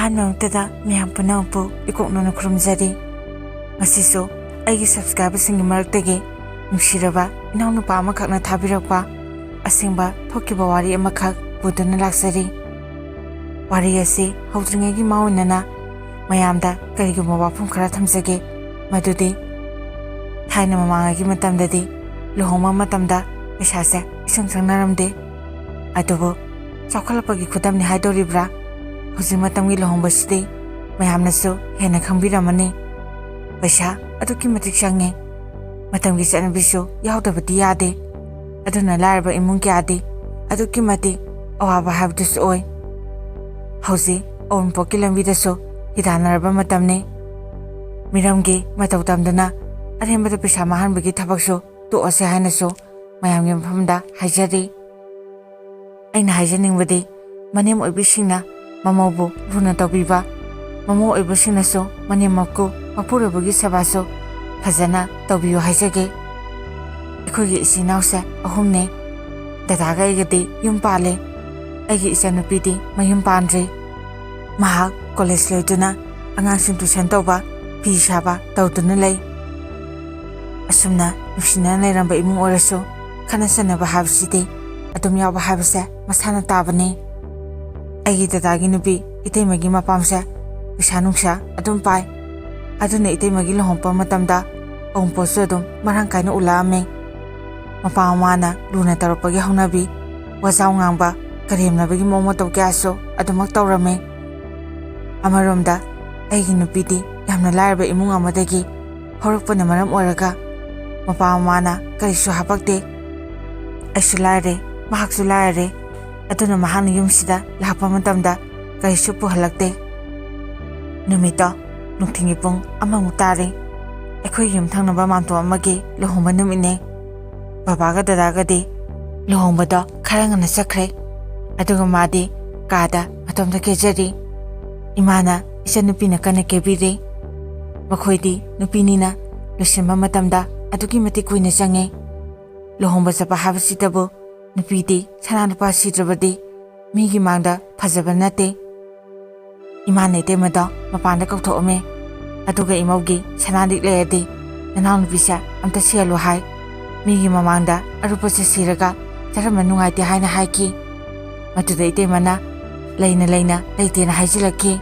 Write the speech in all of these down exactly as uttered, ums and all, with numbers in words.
ꯑꯍꯥꯟꯕꯃꯛꯇꯗ ꯃꯌꯥꯝ ꯄꯨꯝꯅꯃꯛꯄꯨ ꯏꯀꯣꯛꯅꯅ ꯈꯨꯔꯨꯝꯖꯔꯤ꯫ ꯉꯁꯤꯁꯨ ꯑꯩꯒꯤ subscriberꯁꯤꯡꯒꯤ ꯃꯔꯛꯇꯒꯤ ꯅꯨꯡꯁꯤꯔꯕ ꯏꯅꯥꯎꯅꯨꯄꯥ ꯑꯃꯈꯛꯅ ꯊꯥꯕꯤꯔꯛꯄ ꯑꯁꯦꯡꯕ ꯊꯣꯛꯈꯤꯕ ꯋꯥꯔꯤ ꯑꯃꯈꯛ ꯄꯨꯗꯨꯅ ꯂꯥꯛꯆꯔꯤ꯫ ꯋꯥꯔꯤ ꯑꯁꯤ ꯍꯧꯗ꯭ꯔꯤꯉꯩꯒꯤ ꯃꯥꯡꯑꯣꯏꯅꯅ ꯃꯌꯥꯝꯗ ꯀꯔꯤꯒꯨꯝꯕ ꯋꯥꯐꯝ ꯈꯔ ꯊꯝꯖꯒꯦ, ꯃꯗꯨꯗꯤ ꯊꯥꯏꯅ ꯃꯃꯥꯡꯉꯩꯒꯤ ꯃꯇꯝꯗꯗꯤ ꯂꯨꯍꯣꯡꯕ ꯃꯇꯝꯗ ꯄꯩꯁꯥꯁꯦ ꯏꯆꯪ ꯆꯪꯅꯔꯝꯗꯦ꯫ ꯑꯗꯨꯕꯨ ꯆꯥꯎꯈꯠꯂꯛꯄꯒꯤ ꯈꯨꯗꯝꯅꯤ ꯍꯥꯏꯗꯣꯔꯤꯕ꯭ꯔꯥ, ꯍꯧꯖꯤꯛ ꯃꯇꯝꯒꯤ ꯂꯨꯍꯣꯡꯕꯁꯤꯗꯤ ꯃꯌꯥꯝꯅꯁꯨ ꯍꯦꯟꯅ ꯈꯪꯕꯤꯔꯝꯃꯅꯤ꯫ ꯄꯩꯁꯥ ꯑꯗꯨꯛꯀꯤ ꯃꯇꯤꯛ ꯆꯪꯉꯤ꯫ ꯃꯇꯝꯒꯤ ꯆꯠꯅꯕꯤꯁꯨ ꯌꯥꯎꯗꯕꯗꯤ ꯌꯥꯗꯦ꯫ ꯑꯗꯨꯅ ꯂꯥꯏꯔꯕ ꯏꯃꯨꯡ ꯀꯌꯥꯗꯤ ꯑꯗꯨꯛꯀꯤ ꯃꯇꯤꯛ ꯑꯋꯥꯕ ꯍꯥꯏꯕꯗꯨꯁꯨ ꯑꯣꯏ꯫ ꯍꯧꯖꯤꯛ ꯑꯋꯨꯟꯄꯣꯠꯀꯤ ꯂꯝꯕꯤꯗꯁꯨ ꯍꯤꯗꯥꯟꯅꯔꯕ ꯃꯇꯝꯅꯤ꯫ ꯃꯤꯔꯝꯒꯤ ꯃꯇꯧ ꯇꯝꯗꯨꯅ ꯑꯔꯦꯝꯕꯗ ꯄꯩꯁꯥ ꯃꯥꯡꯍꯟꯕꯒꯤ ꯊꯕꯛꯁꯨ ꯇꯣꯛꯑꯁꯦ ꯍꯥꯏꯅꯁꯨ ꯃꯌꯥꯝꯒꯤ ꯃꯐꯝꯗ ꯍꯥꯏꯖꯔꯤ꯫ ꯑꯩꯅ ꯍꯥꯏꯖꯅꯤꯡꯕꯗꯤ, ꯃꯅꯦꯝ ꯑꯣꯏꯕꯤꯁꯤꯡꯅ ꯃꯃꯧꯕꯨ ꯂꯨꯅ ꯇꯧꯕꯤꯕ, ꯃꯃꯧ ꯑꯣꯏꯕꯁꯤꯡꯅꯁꯨ ꯃꯅꯦꯝ ꯃꯀꯨ ꯃꯄꯨꯔꯣꯏꯕꯒꯤ ꯁꯦꯕꯥꯁꯨ ꯐꯖꯅ ꯇꯧꯕꯤꯌꯨ ꯍꯥꯏꯖꯒꯦ꯫ ꯑꯩꯈꯣꯏꯒꯤ ꯏꯆꯤꯟ ꯏꯅꯥꯎꯁꯦ ꯑꯍꯨꯝꯅꯦ꯫ ꯗꯗꯥꯒ ꯑꯩꯒꯗꯤ ꯌꯨꯝ ꯄꯥꯜꯂꯦ꯫ ꯑꯩꯒꯤ ꯏꯆꯟꯅꯨꯄꯤꯗꯤ ꯃꯌꯨꯝ ꯄꯥꯟꯗ꯭ꯔꯤ꯫ ꯃꯍꯥꯛ ꯀꯣꯂꯦꯖ ꯂꯣꯏꯗꯨꯅ ꯑꯉꯥꯡꯁꯤꯡ ꯇꯨꯏꯁꯟ ꯇꯧꯕ, ꯐꯤ ꯁꯥꯕ ꯇꯧꯗꯨꯅ ꯂꯩ꯫ ꯑꯁꯨꯝꯅ ꯅꯨꯡꯁꯤꯅꯅ ꯂꯩꯔꯝꯕ ꯏꯃꯨꯡ ꯑꯣꯏꯔꯁꯨ, ꯈꯠꯅ ꯆꯩꯅꯕ ꯍꯥꯏꯕꯁꯤꯗꯤ ꯑꯗꯨꯝ ꯌꯥꯎꯕ ꯍꯥꯏꯕꯁꯦ ꯃꯁꯥꯅ ꯇꯥꯕꯅꯤ꯫ ꯑꯩꯒꯤ ꯗꯗꯥꯒꯤ ꯅꯨꯄꯤ ꯏꯇꯩꯃꯒꯤ ꯃꯄꯥꯝꯁꯦ ꯄꯩꯁꯥ ꯅꯨꯡꯁꯥ ꯑꯗꯨꯝ ꯄꯥꯏ꯫ ꯑꯗꯨꯅ ꯏꯇꯩꯃꯒꯤ ꯂꯨꯍꯣꯡꯕ ꯃꯇꯝꯗ ꯑꯋꯨꯟꯄꯣꯠꯁꯨ ꯑꯗꯨꯝ ꯃꯔꯥꯡ ꯀꯥꯏꯅ ꯎꯠꯂꯛꯑꯝꯃꯤ꯫ ꯃꯄꯥ ꯃꯃꯥꯅ ꯂꯨꯅ ꯇꯧꯔꯛꯄꯒꯤ ꯍꯧꯅꯕꯤ, ꯋꯥꯖꯥꯎ ꯉꯥꯡꯕ, ꯀꯔꯦꯝꯅꯕꯒꯤ ꯃꯑꯣꯡ ꯃꯇꯧ ꯀꯌꯥꯁꯨ ꯑꯗꯨꯃꯛ ꯇꯧꯔꯝꯃꯤ꯫ ꯑꯃꯔꯣꯝꯗ ꯑꯩꯒꯤ ꯅꯨꯄꯤꯗꯤ ꯌꯥꯝꯅ ꯂꯥꯏꯔꯕ ꯏꯃꯨꯡ ꯑꯃꯗꯒꯤ ꯍꯧꯔꯛꯄꯅ ꯃꯔꯝ ꯑꯣꯏꯔꯒ ꯃꯄꯥ ꯃꯃꯥꯅ ꯀꯔꯤꯁꯨ ꯍꯥꯄꯛꯇꯦ꯫ ꯑꯩꯁꯨ ꯂꯥꯏꯔꯦ, ꯃꯍꯥꯛꯁꯨ ꯂꯥꯏꯔꯦ꯫ ꯑꯗꯨꯅ ꯃꯍꯥꯛꯅ ꯌꯨꯝꯁꯤꯗ ꯂꯥꯛꯄ ꯃꯇꯝꯗ ꯀꯔꯤꯁꯨ ꯄꯨꯍꯜꯂꯛꯇꯦ꯫ ꯅꯨꯃꯤꯠꯇꯣ ꯅꯨꯡꯊꯤꯜꯒꯤ ꯄꯨꯡ ꯑꯃꯃꯨꯛ ꯇꯥꯔꯦ꯫ ꯑꯩꯈꯣꯏ ꯌꯨꯝꯊꯪꯅꯕ ꯃꯥꯝꯇꯣꯟ ꯑꯃꯒꯤ ꯂꯨꯍꯣꯡꯕ ꯅꯨꯃꯤꯠꯅꯦ꯫ ꯕꯕꯥꯒ ꯗꯗꯥꯒꯗꯤ ꯂꯨꯍꯣꯡꯕꯗꯣ ꯈꯔ ꯉꯟꯅ ꯆꯠꯈ꯭ꯔꯦ꯫ ꯑꯗꯨꯒ ꯃꯥꯗꯤ ꯀꯥꯗ ꯃꯇꯣꯝꯇ ꯀꯦꯖꯔꯤ꯫ ꯏꯃꯥꯅ ꯏꯆꯟꯅꯨꯄꯤꯅ ꯀꯟꯅ ꯀꯦꯕꯤꯔꯤ꯫ ꯃꯈꯣꯏꯗꯤ ꯅꯨꯄꯤꯅꯤꯅ ꯂꯣꯏꯁꯤꯟꯕ ꯃꯇꯝꯗ ꯑꯗꯨꯛꯀꯤ ꯃꯇꯤꯛ ꯀꯨꯏꯅ ꯆꯪꯉꯦ꯫ ꯂꯨꯍꯣꯡꯕ ꯆꯠꯄ ꯍꯥꯏꯕꯁꯤꯗꯕꯨ ꯅꯨꯄꯤꯗꯤ ꯁꯅꯥ ꯂꯨꯄꯥ ꯁꯤꯗ꯭ꯔꯕꯗꯤ ꯃꯤꯒꯤ ꯃꯥꯡꯗ ꯐꯖꯕ ꯅꯠꯇꯦ꯫ ꯏꯃꯥꯅ ꯏꯇꯩꯃꯗꯣ ꯃꯄꯥꯟꯗ ꯀꯧꯊꯣꯛꯑꯝꯃꯦ꯫ ꯑꯗꯨꯒ ꯏꯃꯧꯒꯤ ꯁꯅꯥ ꯂꯤꯛ ꯂꯩꯔꯗꯤ ꯅꯅꯥꯎꯅꯨꯄꯤꯁꯦ ꯑꯝꯇ ꯁꯤꯍꯜꯂꯨ ꯍꯥꯏ꯫ ꯃꯤꯒꯤ ꯃꯃꯥꯡꯗ ꯑꯔꯨꯞꯄꯁꯦ ꯁꯤꯔꯒ ꯆꯠꯍꯟꯕ ꯅꯨꯡꯉꯥꯏꯇꯦ ꯍꯥꯏꯅ ꯍꯥꯏꯈꯤ꯫ ꯃꯗꯨꯗ ꯏꯇꯩꯃꯅ ꯂꯩꯅ ꯂꯩꯅ ꯂꯩꯇꯦꯅ ꯍꯥꯏꯖꯤꯜꯂꯛꯈꯤ꯫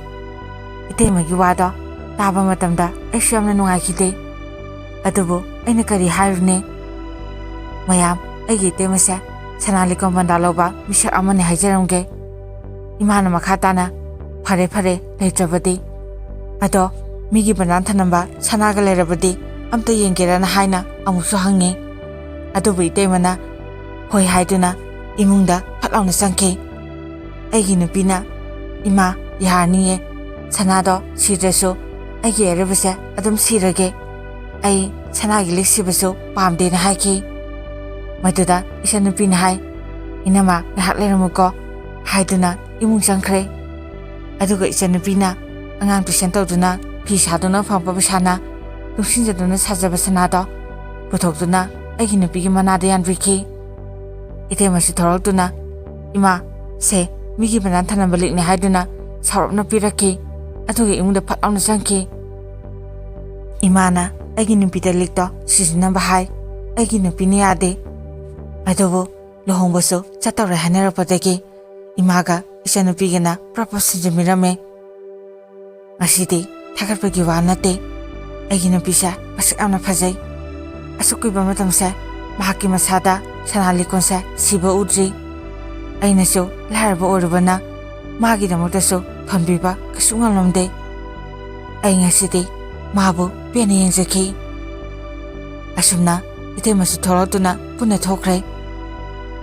ꯏꯇꯩꯃꯒꯤ ꯋꯥꯗꯣ ꯇꯥꯕ ꯃꯇꯝꯗ ꯑꯩꯁꯨ ꯌꯥꯝꯅ ꯅꯨꯡꯉꯥꯏꯈꯤꯗꯦ꯫ ꯑꯗꯨꯕꯨ ꯑꯩꯅ ꯀꯔꯤ ꯍꯥꯏꯔꯨꯅꯤ? ꯃꯌꯥꯝ, ꯑꯩꯒꯤ ꯏꯇꯩꯃꯁꯦ ꯁꯅꯥ ꯂꯤꯛꯀꯣꯟ ꯕꯟꯗꯥ ꯂꯧꯕ ꯃꯤꯁꯛ ꯑꯃꯅꯤ ꯍꯥꯏꯖꯔꯝꯒꯦ꯫ ꯏꯃꯥꯅ ꯃꯈꯥ ꯇꯥꯅ, "ꯐꯔꯦ ꯐꯔꯦ, ꯂꯩꯇ꯭ꯔꯕꯗꯤ꯫ ꯑꯗꯣ ꯃꯤꯒꯤ ꯕꯟꯗꯥꯟ ꯊꯅꯝꯕ ꯁꯅꯥꯒ ꯂꯩꯔꯕꯗꯤ ꯑꯝꯇ ꯌꯦꯡꯒꯦꯔꯅ?" ꯍꯥꯏꯅ ꯑꯃꯨꯛꯁꯨ ꯍꯪꯉꯤ꯫ ꯑꯗꯨꯕꯨ ꯏꯇꯩꯃꯅ ꯍꯣꯏ ꯍꯥꯏꯗꯨꯅ ꯏꯃꯨꯡꯗ ꯐꯠ ꯂꯥꯎꯅ ꯆꯪꯈꯤ꯫ ꯑꯩꯒꯤ ꯅꯨꯄꯤꯅ, "ꯏꯃꯥ, ꯌꯥꯔꯅꯤꯌꯦ, ꯁꯅꯥꯗꯣ ꯁꯤꯗ꯭ꯔꯁꯨ ꯑꯩꯒꯤ ꯑꯔꯩꯕꯁꯦ ꯑꯗꯨꯝ ꯁꯤꯔꯒꯦ꯫ ꯑꯩ ꯁꯅꯥꯒꯤ ꯂꯤꯛ ꯁꯤꯕꯁꯨ ꯄꯥꯝꯗꯦꯅ" ꯍꯥꯏꯈꯤ꯫ ꯃꯗꯨꯗ ꯏꯆꯟꯅꯨꯄꯤꯅ ꯍꯥꯏ, "ꯏꯅꯝꯃ, ꯉꯥꯏꯍꯥꯛ ꯂꯩꯔꯝꯃꯨꯀꯣ" ꯍꯥꯏꯗꯨꯅ ꯏꯃꯨꯡ ꯆꯪꯈ꯭ꯔꯦ꯫ ꯑꯗꯨꯒ ꯏꯆꯟꯅꯨꯄꯤꯅ ꯑꯉꯥꯡ ꯇꯨꯏꯁꯟ ꯇꯧꯗꯨꯅ ꯐꯤ ꯁꯥꯗꯨꯅ ꯐꯪꯉꯛꯄ ꯄꯩꯁꯥꯅ ꯇꯨꯡꯁꯤꯟꯖꯗꯨꯅ ꯁꯥꯖꯕ ꯁꯅꯥꯗꯣ ꯄꯨꯊꯣꯛꯇꯨꯅ ꯑꯩꯒꯤ ꯅꯨꯄꯤꯒꯤ ꯃꯅꯥꯗ ꯌꯥꯟꯕꯤꯈꯤ꯫ ꯏꯇꯩꯃꯁꯨ ꯊꯣꯔꯛꯇꯨꯅ, "ꯏꯃꯥ, ꯁꯦ, ꯃꯤꯒꯤ ꯕꯟꯗꯥꯟ ꯊꯅꯝꯕ ꯂꯤꯛꯅꯦ" ꯍꯥꯏꯗꯨꯅ ꯁꯥꯎꯔꯞꯅ ꯄꯤꯔꯛꯈꯤ꯫ ꯑꯗꯨꯒ ꯏꯃꯨꯡꯗ ꯐꯠ ꯂꯥꯎꯅ ꯆꯪꯈꯤ꯫ ꯏꯃꯥꯅ ꯑꯩꯒꯤ ꯅꯨꯄꯤꯗ ꯂꯤꯛꯇꯣ ꯁꯤꯖꯤꯟꯅꯕ ꯍꯥꯏ꯫ ꯑꯩꯒꯤ ꯅꯨꯄꯤꯅ ꯌꯥꯗꯦ꯫ ꯑꯗꯨꯕꯨ ꯂꯨꯍꯣꯡꯕꯁꯨ ꯆꯠꯇꯧꯔꯦ ꯍꯥꯏꯅꯔꯛꯄꯗꯒꯤ ꯏꯃꯥꯒ ꯏꯆꯟꯅꯨꯄꯤꯒꯅ ꯄ꯭ꯔꯞ ꯄ꯭ꯔꯞ ꯁꯤꯟꯖꯤꯟꯕꯤꯔꯝꯃꯦ꯫ ꯉꯁꯤꯗꯤ ꯊꯥꯒꯠꯄꯒꯤ ꯋꯥ ꯅꯠꯇꯦ, ꯑꯩꯒꯤ ꯅꯨꯄꯤꯁꯦ ꯃꯁꯛ ꯌꯥꯝꯅ ꯐꯖꯩ꯫ ꯑꯁꯨꯛ ꯀꯨꯏꯕ ꯃꯇꯝꯁꯦ ꯃꯍꯥꯛꯀꯤ ꯃꯁꯥꯗ ꯁꯅꯥ ꯂꯤꯛꯀꯣꯟꯁꯦ ꯁꯤꯕ ꯎꯗ꯭ꯔꯤ꯫ ꯑꯩꯅꯁꯨ ꯂꯥꯏꯔꯕ ꯑꯣꯏꯔꯨꯕꯅ ꯃꯥꯒꯤꯗꯃꯛꯇꯁꯨ ꯊꯣꯟꯕꯤꯕ ꯀꯩꯁꯨ ꯉꯝꯂꯝꯗꯦ꯫ ꯑꯩ ꯉꯁꯤꯗꯤ ꯃꯥꯕꯨ ꯄꯦꯟꯅ ꯌꯦꯡꯖꯈꯤ꯫ ꯑꯁꯨꯝꯅ ꯏꯇꯩꯃꯁꯨ ꯊꯣꯛꯂꯛꯇꯨꯅ ꯄꯨꯟꯅ ꯊꯣꯛꯈ꯭ꯔꯦ꯫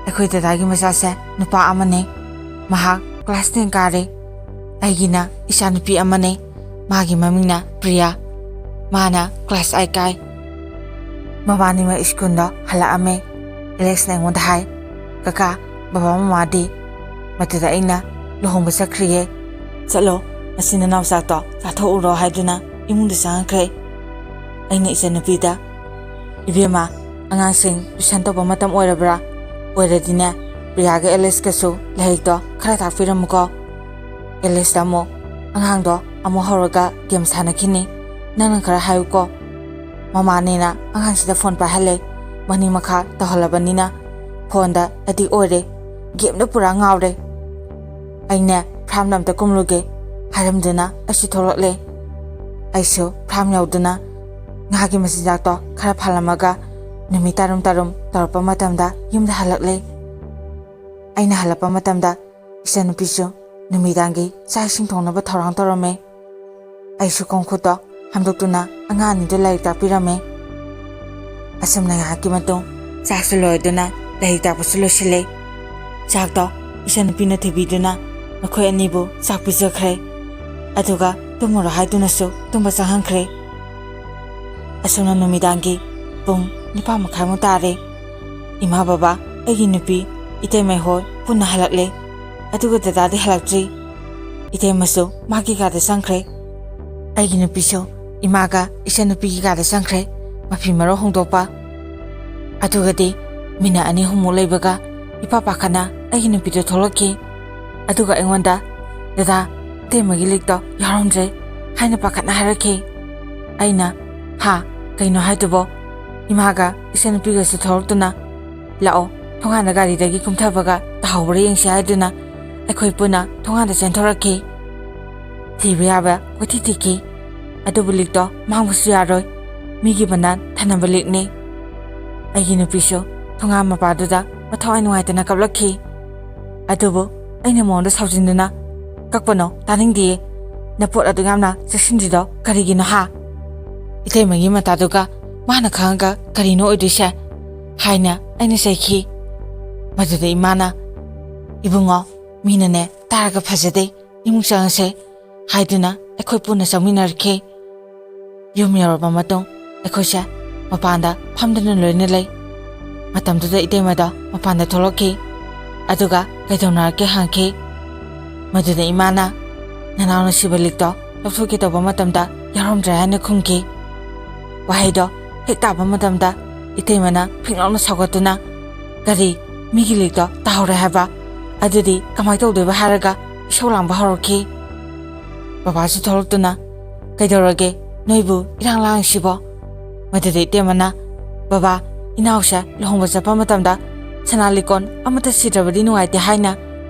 ꯑꯩꯈꯣꯏ ꯗꯗꯥꯒꯤ ꯃꯆꯥꯁꯦ ꯅꯨꯄꯥ ꯑꯃꯅꯤ꯫ ꯃꯍꯥꯛ class ten ꯀꯥꯔꯦ꯫ ꯑꯩꯒꯤꯅ ꯏꯆꯥꯅꯨꯄꯤ ꯑꯃꯅꯤ꯫ ꯃꯥꯒꯤ ꯃꯃꯤꯡꯅ ꯄ꯭ꯔꯤꯌꯥ꯫ ꯃꯥꯅ class eight ꯀꯥꯏ꯫ ꯃꯕꯥꯅꯤꯃꯛ ꯁ꯭ꯀꯨꯜꯗ ꯍꯜꯂꯛꯑꯝꯃꯦ꯫ ꯑꯦꯂꯦꯛꯁꯅ ꯑꯩꯉꯣꯟꯗ ꯍꯥꯏ, "ꯀꯀꯥ, ꯕꯕꯥ ꯃꯃꯥꯗꯤ?" ꯃꯗꯨꯗ ꯑꯩꯅ, "ꯂꯨꯍꯣꯡꯕ ꯆꯠꯈ꯭ꯔꯤꯌꯦ꯫ ꯆꯠꯂꯣ, ꯉꯁꯤ ꯅꯅꯥꯎ ꯆꯥꯛꯇꯣ ꯆꯥꯊꯣꯛꯎꯔꯣ" ꯍꯥꯏꯗꯨꯅ ꯏꯃꯨꯡꯗ ꯆꯪꯉꯛꯈ꯭ꯔꯦ꯫ ꯑꯩꯅ ꯏꯆꯟꯅꯨꯄꯤꯗ, "ꯏꯕꯦꯝꯃ, ꯑꯉꯥꯡꯁꯤꯡ tuition ꯇꯧꯕ ꯃꯇꯝ ꯑꯣꯏꯔꯕ꯭ꯔꯥ? ꯑꯣꯏꯔꯗꯤꯅꯦ, ꯄ꯭ꯔꯤꯌꯥꯒ ꯑꯦꯂꯦꯛꯁꯀꯁꯨ ꯂꯥꯏꯔꯤꯛꯇꯣ ꯈꯔ ꯇꯥꯛꯄꯤꯔꯝꯃꯨꯀꯣ꯫ ꯑꯦꯂꯦꯛꯁꯇ ꯑꯃꯨꯛ ꯑꯉꯥꯡꯗꯣ ꯑꯃꯨꯛ ꯍꯧꯔꯒ ꯒꯦꯝ ꯁꯥꯟꯅꯈꯤꯅꯤ꯫ ꯅꯪꯅ ꯈꯔ ꯍꯥꯏꯌꯨꯀꯣ꯫ ꯃꯃꯥꯅꯦꯅ ꯑꯉꯥꯡꯁꯤꯗ ꯐꯣꯟ ꯄꯥꯏꯍꯜꯂꯦ꯫ ꯃꯅꯤꯡ ꯃꯈꯥ ꯇꯧꯍꯜꯂꯕꯅꯤꯅ ꯐꯣꯟꯗ ꯑꯦꯗꯤꯛ ꯑꯣꯏꯔꯦ꯫ ꯒꯦꯝꯗ ꯄꯨꯔꯥ ꯉꯥꯎꯔꯦ꯫ "ꯑꯩꯅꯦ ꯐꯥꯔꯝꯗ ꯑꯝꯇ ꯀꯨꯝꯂꯨꯒꯦ" ꯍꯥꯏꯔꯝꯗꯨꯅ ꯑꯩꯁꯨ ꯊꯣꯛꯂꯛꯂꯦ꯫ ꯑꯩꯁꯨ ꯐꯥꯔꯝ ꯌꯧꯗꯨꯅ ꯉꯥꯒꯤ ꯃꯆꯤꯟꯖꯥꯛꯇꯣ ꯈꯔ ꯐꯥꯜꯂꯝꯃꯒ ꯅꯨꯃꯤꯠ ꯇꯥꯔꯨꯝ ꯇꯥꯔꯨꯝ ꯇꯧꯔꯛꯄ ꯃꯇꯝꯗ ꯌꯨꯝꯗ ꯍꯜꯂꯛꯂꯦ꯫ ꯑꯩꯅ ꯍꯜꯂꯛꯄ ꯃꯇꯝꯗ ꯏꯆꯟꯅꯨꯄꯤꯁꯨ ꯅꯨꯃꯤꯗꯥꯡꯒꯤ ꯆꯥꯛ ꯏꯁꯤꯡ ꯊꯣꯡꯅꯕ ꯊꯧꯔꯥꯡ ꯇꯧꯔꯝꯃꯦ꯫ ꯑꯩꯁꯨ ꯈꯣꯡꯈꯨꯠꯇꯣ ꯍꯥꯝꯗꯣꯛꯇꯨꯅ ꯑꯉꯥꯡ ꯑꯅꯤꯗꯨ ꯂꯥꯏꯔꯤꯛ ꯇꯥꯛꯄꯤꯔꯝꯃꯦ꯫ ꯑꯁꯨꯝꯅ ꯉꯥꯏꯍꯥꯛꯀꯤ ꯃꯇꯨꯡ ꯆꯥꯛꯁꯨ ꯂꯣꯏꯗꯨꯅ ꯂꯥꯏꯔꯤꯛ ꯇꯥꯛꯄꯁꯨ ꯂꯣꯏꯁꯤꯜꯂꯦ꯫ ꯆꯥꯛꯇꯣ ꯏꯆꯟꯅꯨꯄꯤꯅ ꯊꯤꯕꯤꯗꯨꯅ ꯃꯈꯣꯏ ꯑꯅꯤꯕꯨ ꯆꯥꯛ ꯄꯤꯖꯈ꯭ꯔꯦ꯫ ꯑꯗꯨꯒ ꯇꯨꯝꯃꯨꯔꯣ ꯍꯥꯏꯗꯨꯅꯁꯨ ꯇꯨꯝꯕ ꯆꯪꯍꯟꯈ꯭ꯔꯦ꯫ ꯑꯁꯨꯝꯅ ꯅꯨꯃꯤꯗꯥꯡꯒꯤ ꯄꯨꯡ ꯅꯤꯄꯥꯟ ꯃꯈꯥꯏꯃꯨꯛ ꯇꯥꯔꯦ꯫ ꯏꯃꯥ ꯕꯕꯥ, ꯑꯩꯒꯤ ꯅꯨꯄꯤ, ꯏꯇꯩꯃꯩ ꯍꯣꯏ ꯄꯨꯟꯅ ꯍꯜꯂꯛꯂꯦ꯫ ꯑꯗꯨꯒ ꯗꯗꯥꯗꯤ ꯍꯜꯂꯛꯇ꯭ꯔꯤ꯫ ꯏꯇꯩꯃꯁꯨ ꯃꯥꯒꯤ ꯀꯥꯗ ꯆꯪꯈ꯭ꯔꯦ꯫ ꯑꯩꯒꯤ ꯅꯨꯄꯤꯁꯨ ꯏꯃꯥꯒ ꯏꯆꯟꯅꯨꯄꯤꯒꯤ ꯀꯥꯗ ꯆꯪꯈ꯭ꯔꯦ, ꯃꯐꯤ ꯃꯔꯣꯜ ꯍꯣꯡꯗꯣꯛꯄ꯫ ꯑꯗꯨꯒꯗꯤ ꯃꯤꯅꯠ ꯑꯅꯤ ꯑꯍꯨꯝꯃꯨꯛ ꯂꯩꯕꯒ ꯏꯄꯥ ꯄꯥꯈꯠꯅ ꯑꯩꯒꯤ ꯅꯨꯄꯤꯗꯣ ꯊꯣꯛꯂꯛꯈꯤ꯫ ꯑꯗꯨꯒ ꯑꯩꯉꯣꯟꯗ, "ꯗꯗꯥ, ꯏꯇꯩꯃꯒꯤ ꯂꯤꯛꯇꯣ ꯌꯥꯎꯔꯝꯗ꯭ꯔꯦ" ꯍꯥꯏꯅ ꯄꯥꯈꯠꯅ ꯍꯥꯏꯔꯛꯈꯤ꯫ ꯑꯩꯅ, "ꯍꯥ? ꯀꯩꯅꯣ ꯍꯥꯏꯗꯨꯕꯣ?" ꯏꯃꯥꯒ ꯏꯆꯟꯅꯨꯄꯤꯒꯁꯨ ꯊꯣꯛꯂꯛꯇꯨꯅ, "ꯂꯥꯛꯑꯣ, ꯊꯣꯡꯒꯥꯟꯗ ꯒꯥꯔꯤꯗꯒꯤ ꯀꯨꯝꯊꯕꯒ ꯇꯥꯍꯧꯕ꯭ꯔꯥ ꯌꯦꯡꯁꯤ" ꯍꯥꯏꯗꯨꯅ ꯑꯩꯈꯣꯏ ꯄꯨꯟꯅ ꯊꯣꯡꯒꯥꯟꯗ ꯆꯦꯟꯊꯣꯔꯛꯈꯤ꯫ ꯊꯤꯕ ꯌꯥꯕ ꯀꯣꯏꯊꯤ ꯊꯤꯈꯤ꯫ ꯑꯗꯨꯕꯨ ꯂꯤꯛꯇꯣ ꯃꯥꯡꯕꯁꯨ ꯌꯥꯔꯣꯏ꯫ ꯃꯤꯒꯤ ꯃꯅꯥꯛ ꯊꯅꯕ ꯂꯤꯛꯅꯤ꯫ ꯑꯩꯒꯤ ꯅꯨꯄꯤꯁꯨ ꯊꯣꯡꯒꯥꯟ ꯃꯄꯥꯗꯨꯗ ꯃꯊꯋꯥꯏ ꯅꯨꯡꯉꯥꯏꯇꯅ ꯀꯞꯂꯛꯈꯤ꯫ ꯑꯗꯨꯕꯨ ꯑꯩꯅ ꯃꯉꯣꯟꯗ ꯁꯥꯎꯖꯤꯟꯗꯨꯅ, "ꯀꯛꯄꯅꯣ, ꯇꯥꯅꯤꯡꯗꯤꯌꯦ꯫ ꯅꯄꯣꯠ ꯑꯗꯨꯛ ꯌꯥꯝꯅ ꯆꯦꯛꯁꯤꯟꯗ꯭ꯔꯤꯗꯣ ꯀꯔꯤꯒꯤꯅꯣ, ꯍꯥ?" ꯏꯇꯩꯃꯒꯤ ꯃꯇꯥꯗꯨꯒ ꯃꯥꯅ ꯈꯪꯉꯒ ꯀꯔꯤꯅꯣ ꯑꯣꯏꯗꯣꯏꯁꯦ? ꯍꯥꯏꯅ ꯑꯩꯅ ꯆꯩꯈꯤ꯫ ꯃꯗꯨꯗ ꯏꯃꯥꯅ, "ꯏꯕꯨꯡꯉꯣ, ꯃꯤꯅꯅꯦ ꯇꯥꯔꯒ ꯐꯖꯗꯦ, ꯏꯃꯨꯡ ꯆꯪꯉꯁꯦ" ꯍꯥꯏꯗꯨꯅ ꯑꯩꯈꯣꯏ ꯄꯨꯟꯅ ꯆꯪꯃꯤꯟꯅꯔꯛꯈꯤ꯫ ꯌꯨꯝ ꯌꯧꯔꯕ ꯃꯇꯨꯡ ꯑꯩꯈꯣꯏꯁꯦ ꯃꯄꯥꯟꯗ ꯐꯝꯗꯨꯅ ꯂꯣꯏꯅ ꯂꯩ꯫ ꯃꯇꯝꯗꯨꯗ ꯏꯇꯩꯃꯗꯣ ꯃꯄꯥꯟꯗ ꯊꯣꯛꯂꯛꯈꯤ꯫ ꯑꯗꯨꯒ ꯀꯩꯗꯧꯅꯔꯛꯀꯦ ꯍꯪꯈꯤ꯫ ꯃꯗꯨꯗ ꯏꯃꯥꯅ, "ꯅꯅꯥꯎꯅ ꯁꯤꯕ ꯂꯤꯛꯇꯣ ꯂꯧꯊꯣꯛꯀꯦ ꯇꯧꯕ ꯃꯇꯝꯗ ꯌꯥꯎꯔꯝꯗ꯭ꯔꯦ" ꯍꯥꯏꯅ ꯈꯨꯝꯈꯤ꯫ ꯋꯥꯍꯩꯗꯣ ꯍꯦꯛ ꯇꯥꯕ ꯃꯇꯝꯗ ꯏꯇꯩꯃꯅ ꯐꯤꯡꯂꯥꯎꯅ ꯁꯥꯎꯒꯠꯇꯨꯅ, "ꯀꯔꯤ? ꯃꯤꯒꯤ ꯂꯤꯛꯇꯣ ꯇꯥꯍꯧꯔꯦ ꯍꯥꯏꯕ? ꯑꯗꯨꯗꯤ ꯀꯃꯥꯏ ꯇꯧꯗꯣꯏꯕ?" ꯍꯥꯏꯔꯒ ꯏꯁꯧ ꯂꯥꯡꯕ ꯍꯧꯔꯛꯈꯤ꯫ ꯕꯕꯥꯁꯨ ꯊꯣꯛꯂꯛꯇꯨꯅ, "ꯀꯩꯗꯧꯔꯒꯦ ꯅꯣꯏꯕꯨ ꯏꯔꯥꯡ ꯂꯥꯡꯉꯤꯁꯤꯕꯣ?" ꯃꯗꯨꯗ ꯏꯇꯩꯃꯅ, "ꯕꯕꯥ, ꯏꯅꯥꯎꯁꯦ ꯂꯨꯍꯣꯡꯕ ꯆꯠꯄ ꯃꯇꯝꯗ ꯁꯅꯥ ꯂꯤꯛꯀꯣꯟ ꯑꯃꯠꯇ ꯁꯤꯗ꯭ꯔꯕꯗꯤ ꯅꯨꯡꯉꯥꯏꯇꯦ ꯍꯥꯏꯅ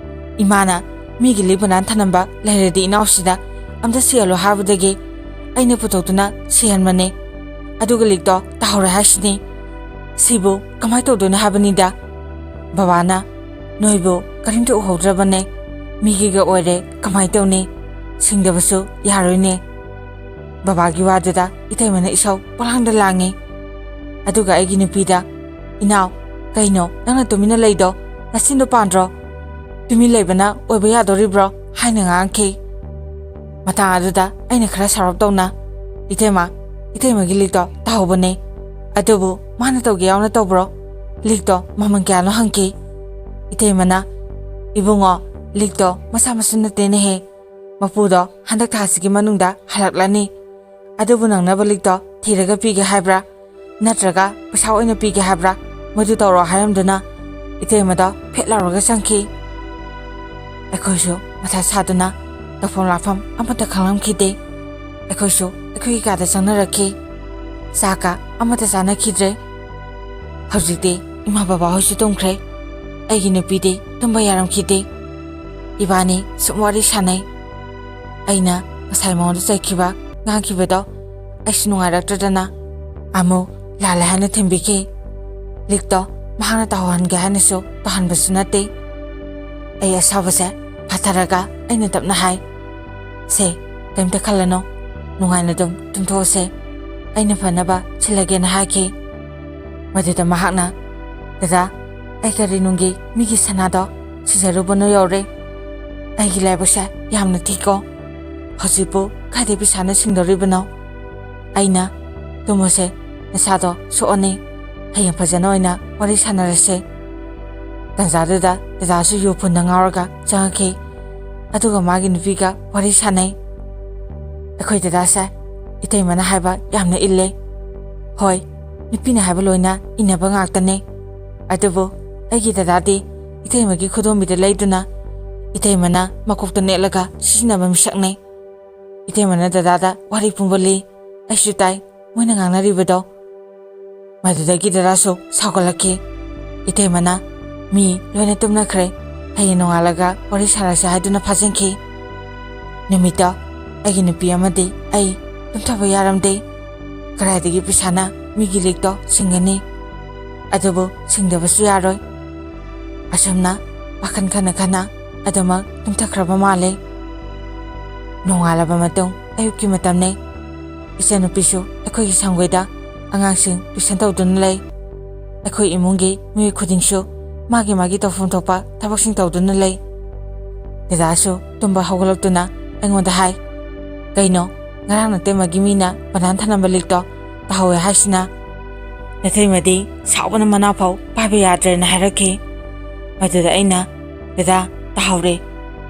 ꯏꯃꯥꯅ ꯃꯤꯒꯤ ꯂꯤꯛ ꯕꯅꯥꯟ ꯊꯅꯝꯕ ꯂꯩꯔꯗꯤ ꯏꯅꯥꯎꯁꯤꯗ ꯑꯝꯇ ꯁꯤꯍꯜꯂꯨ ꯍꯥꯏꯕꯗꯒꯤ ꯑꯩꯅ ꯄꯨꯊꯣꯛꯇꯨꯅ ꯁꯤꯍꯟꯕꯅꯦ꯫ ꯑꯗꯨꯒ ꯂꯤꯛꯇꯣ ꯇꯥꯍꯧꯔꯦ ꯍꯥꯏꯁꯤꯅꯤ꯫ ꯁꯤꯕꯨ ꯀꯃꯥꯏꯅ ꯇꯧꯗꯣꯏꯅꯣ ꯍꯥꯏꯕꯅꯤꯗ?" ꯕꯕꯥꯅ, "ꯅꯣꯏꯕꯨ ꯀꯔꯤꯝꯇ ꯎꯍꯧꯗ꯭ꯔꯕꯅꯦ, ꯃꯤꯒꯤꯒ ꯑꯣꯏꯔꯦ, ꯀꯃꯥꯏꯅ ꯇꯧꯅꯤ? ꯁꯤꯡꯗꯕꯁꯨ ꯌꯥꯔꯣꯏꯅꯦ꯫" ꯕꯕꯥꯒꯤ ꯋꯥꯗꯨꯗ ꯏꯇꯩꯃꯅ ꯏꯁꯧ ꯄꯪꯂꯥꯡꯗ ꯂꯥꯡꯉꯤ꯫ ꯑꯗꯨꯒ ꯑꯩꯒꯤ ꯅꯨꯄꯤꯗ, "ꯏꯅꯥꯎ, ꯀꯩꯅꯣ ꯅꯪꯅ ꯇꯨꯃꯤꯟꯅ ꯂꯩꯗꯣ? ꯅꯆꯤꯟꯗꯣ ꯄꯥꯟꯗ꯭ꯔꯣ? ꯇꯨꯃꯤꯟ ꯂꯩꯕꯅ ꯑꯣꯏꯕ ꯌꯥꯗꯣꯔꯤꯕ꯭ꯔꯣ?" ꯍꯥꯏꯅ ꯉꯥꯡꯈꯤ꯫ ꯃꯇꯥꯡ ꯑꯗꯨꯗ ꯑꯩꯅ ꯈꯔ ꯁꯥꯎꯔꯞ ꯇꯧꯅ, "ꯏꯇꯩꯃ, ꯏꯇꯩꯃꯒꯤ ꯂꯤꯛꯇꯣ ꯇꯥꯍꯧꯕꯅꯦ꯫ ꯑꯗꯨꯕꯨ ꯃꯥꯅ ꯇꯧꯒꯦ ꯌꯥꯎꯅ ꯇꯧꯕ꯭ꯔꯣ? ꯂꯤꯛꯇꯣ ꯃꯃꯜ ꯀꯌꯥꯅꯣ?" ꯍꯪꯈꯤ꯫ ꯏꯇꯩꯃꯅ, "ꯏꯕꯨꯡꯉꯣ, ꯂꯤꯛꯇꯣ ꯃꯆꯥ ꯃꯁꯨ ꯅꯠꯇꯦꯅꯦꯍꯦ꯫ ꯃꯄꯨꯗꯣ ꯍꯟꯗꯛ ꯊꯥꯁꯤꯒꯤ ꯃꯅꯨꯡꯗ ꯍꯜꯂꯛꯂꯅꯤ꯫ ꯑꯗꯨꯕꯨ ꯅꯪꯅꯕ ꯂꯤꯛꯇꯣ ꯊꯤꯔꯒ ꯄꯤꯒꯦ ꯍꯥꯏꯕ꯭ꯔꯥ? ꯅꯠꯇ꯭ꯔꯒ ꯄꯩꯁꯥ ꯑꯣꯏꯅ ꯄꯤꯒꯦ ꯍꯥꯏꯕ꯭ꯔꯥ? ꯃꯗꯨ ꯇꯧꯔꯣ" ꯍꯥꯏꯔꯝꯗꯨꯅ ꯏꯇꯩꯃꯗꯣ ꯐꯦꯠ ꯂꯥꯎꯔꯒ ꯆꯪꯈꯤ꯫ ꯑꯩꯈꯣꯏꯁꯨ ꯃꯊꯥ ꯁꯥꯗꯨꯅ ꯇꯧꯐꯝ ꯂꯥꯛꯐꯝ ꯑꯃꯠꯇ ꯈꯪꯂꯝꯈꯤꯗꯦ꯫ ꯑꯩꯈꯣꯏꯁꯨ ꯑꯩꯈꯣꯏꯒꯤ ꯀꯥꯗ ꯆꯪꯅꯔꯛꯈꯤ꯫ ꯆꯥꯛꯀ ꯑꯃꯠꯇ ꯆꯥꯅꯈꯤꯗ꯭ꯔꯦ꯫ ꯍꯧꯖꯤꯛꯇꯤ ꯏꯃꯥ ꯕꯕꯥ ꯍꯣꯏꯁꯨ ꯇꯨꯝꯈ꯭ꯔꯦ꯫ ꯑꯩꯒꯤ ꯅꯨꯄꯤꯗꯤ ꯇꯨꯝꯕ ꯌꯥꯔꯝꯈꯤꯗꯦ꯫ ꯏꯕꯥꯅꯤ ꯁꯨꯝ ꯋꯥꯔꯤ ꯁꯥꯟꯅꯩ꯫ ꯑꯩꯅ ꯉꯁꯥꯏ ꯃꯉꯣꯟꯗ ꯆꯩꯈꯤꯕ, ꯉꯥꯡꯈꯤꯕꯗꯣ ꯑꯩꯁꯨ ꯅꯨꯡꯉꯥꯏꯔꯛꯇ꯭ꯔꯗꯅ ꯑꯃꯨꯛ ꯂꯥꯜꯂꯦ ꯍꯥꯏꯅ ꯊꯦꯝꯕꯤꯈꯤ꯫ ꯂꯤꯛꯇꯣ ꯃꯍꯥꯛꯅ ꯇꯧꯍꯟꯒꯦ ꯍꯥꯏꯅꯁꯨ ꯇꯧꯍꯟꯕꯁꯨ ꯅꯠꯇꯦ꯫ ꯑꯩ ꯑꯁꯥꯎꯕꯁꯦ ꯐꯥꯊꯔꯒ ꯑꯩꯅ ꯇꯞꯅ ꯍꯥꯏ, "ꯁꯦ, ꯀꯔꯤꯝꯇ ꯈꯜꯂꯅꯨ, ꯅꯨꯡꯉꯥꯏꯅ ꯑꯗꯨꯝ ꯇꯨꯝꯊꯣꯛꯑꯁꯦ, ꯑꯩꯅ ꯐꯅꯕ ꯁꯤꯜꯂꯒꯦꯅ" ꯍꯥꯏꯈꯤ꯫ ꯃꯗꯨꯗ ꯃꯍꯥꯛꯅ, "ꯗꯗꯥ, ꯑꯩ ꯀꯔꯤ ꯅꯨꯡꯒꯤ ꯃꯤꯒꯤ ꯁꯅꯥꯗꯣ ꯁꯤꯖꯔꯨꯕꯅꯣ ꯌꯧꯔꯦ꯫ ꯑꯩꯒꯤ ꯂꯥꯏꯕꯛꯁꯦ ꯌꯥꯝꯅ ꯊꯤꯀꯣ꯫ ꯍꯧꯖꯤꯛꯄꯨ ꯀꯥꯏꯗꯩ ꯄꯩꯁꯥꯅ ꯁꯤꯡꯗꯧꯔꯤꯕꯅꯣ?" ꯑꯩꯅ, "ꯇꯨꯝꯃꯣꯁꯦ, ꯅꯁꯥꯗꯣ ꯁꯣꯛꯑꯅꯤ꯫ ꯍꯌꯦꯡ ꯐꯖꯅ ꯑꯣꯏꯅ ꯋꯥꯔꯤ ꯁꯥꯟꯅꯔꯁꯦ꯫" ꯇꯟꯖꯥꯗꯨꯗ ꯗꯗꯥꯁꯨ ꯌꯨ ꯐꯨꯟꯗ ꯉꯥꯎꯔꯒ ꯆꯪꯉꯛꯈꯤ꯫ ꯑꯗꯨꯒ ꯃꯥꯒꯤ ꯅꯨꯄꯤꯒ ꯋꯥꯔꯤ ꯁꯥꯟꯅꯩ꯫ ꯑꯩꯈꯣꯏ ꯗꯗꯥꯁꯦ ꯏꯇꯩꯃꯅ ꯍꯥꯏꯕ ꯌꯥꯝꯅ ꯏꯜꯂꯦ꯫ ꯍꯣꯏ, ꯅꯨꯄꯤꯅ ꯍꯥꯏꯕ ꯂꯣꯏꯅ ꯏꯟꯅꯕ ꯉꯥꯛꯇꯅꯦ꯫ ꯑꯗꯨꯕꯨ ꯑꯩꯒꯤ ꯗꯗꯥꯗꯤ ꯏꯇꯩꯃꯒꯤ ꯈꯨꯗꯣꯝꯕꯤꯗ ꯂꯩꯗꯨꯅ ꯏꯇꯩꯃꯅ ꯃꯀꯣꯛꯇ ꯅꯦꯠꯂꯒ ꯁꯤꯖꯤꯟꯅꯕ ꯃꯤꯁꯛꯅꯦ꯫ ꯏꯇꯩꯃꯅ ꯗꯗꯥꯗ ꯋꯥꯔꯤ ꯄꯨꯝꯕ ꯂꯤ꯫ ꯑꯩꯁꯨ ꯇꯥꯏ ꯃꯣꯏꯅ ꯉꯥꯡꯅꯔꯤꯕꯗꯣ꯫ ꯃꯗꯨꯗꯒꯤ ꯗꯗꯥꯁꯨ ꯁꯥꯎꯒꯠꯂꯛꯈꯤ꯫ ꯏꯇꯩꯃꯅ, "ꯃꯤ ꯂꯣꯏꯅ ꯇꯨꯝꯅꯈ꯭ꯔꯦ, ꯍꯌꯦꯡ ꯅꯣꯡꯉꯥꯜꯂꯒ ꯋꯥꯔꯤ ꯁꯥꯔꯁꯦ" ꯍꯥꯏꯗꯨꯅ ꯐꯥꯖꯤꯟꯈꯤ꯫ ꯅꯨꯃꯤꯠꯇꯣ ꯑꯩꯒꯤ ꯅꯨꯄꯤ ꯑꯃꯗꯤ ꯑꯩ ꯇꯨꯝꯊꯕ ꯌꯥꯔꯝꯗꯦ꯫ ꯀꯗꯥꯏꯗꯒꯤ ꯄꯩꯁꯥꯅ ꯃꯤꯒꯤ ꯂꯤꯛꯇꯣ ꯁꯤꯡꯒꯅꯤ? ꯑꯗꯨꯕꯨ ꯁꯤꯡꯗꯕꯁꯨ ꯌꯥꯔꯣꯏ꯫ ꯑꯁꯨꯝꯅ ꯋꯥꯈꯜ ꯈꯟꯅ ꯈꯟꯅ ꯑꯗꯨꯃꯛ ꯇꯨꯝꯊꯈ꯭ꯔꯕ ꯃꯥꯜꯂꯦ꯫ ꯅꯣꯡꯉꯥꯜꯂꯕ ꯃꯇꯨꯡ ꯑꯌꯨꯛꯀꯤ ꯃꯇꯝꯅꯤ꯫ ꯏꯆꯟꯅꯨꯄꯤꯁꯨ ꯑꯩꯈꯣꯏꯒꯤ ꯁꯪꯒꯣꯏꯗ ꯑꯉꯥꯡꯁꯤꯡ ꯇꯨꯏꯁꯟ ꯇꯧꯗꯨꯅ ꯂꯩ꯫ ꯑꯩꯈꯣꯏ ꯏꯃꯨꯡꯒꯤ ꯃꯤꯑꯣꯏ ꯈꯨꯗꯤꯡꯁꯨ ꯃꯥꯒꯤ ꯃꯥꯒꯤ ꯇꯧꯐꯝ ꯊꯣꯛꯄ ꯊꯕꯛꯁꯤꯡ ꯇꯧꯗꯨꯅ ꯂꯩ꯫ ꯗꯗꯥꯁꯨ ꯇꯨꯝꯕ ꯍꯧꯒꯠꯂꯛꯇꯨꯅ ꯑꯩꯉꯣꯟꯗ ꯍꯥꯏ, "ꯀꯩꯅꯣ, ꯉꯔꯥꯡ ꯅꯇꯩꯃꯒꯤ ꯃꯤꯅ ꯕꯅꯥꯟ ꯊꯅꯝꯕ ꯂꯤꯛꯇꯣ ꯇꯥꯍꯧꯋꯦ ꯍꯥꯏꯁꯤꯅ?" ꯅꯇꯩꯃꯗꯤ ꯁꯥꯎꯕꯅ ꯃꯅꯥ ꯐꯥꯎ ꯄꯥꯏꯕ ꯌꯥꯗ꯭ꯔꯦꯅ ꯍꯥꯏꯔꯛꯈꯤ꯫ ꯃꯗꯨꯗ ꯑꯩꯅ, "ꯗꯗꯥ, ꯇꯥꯍꯧꯔꯦ,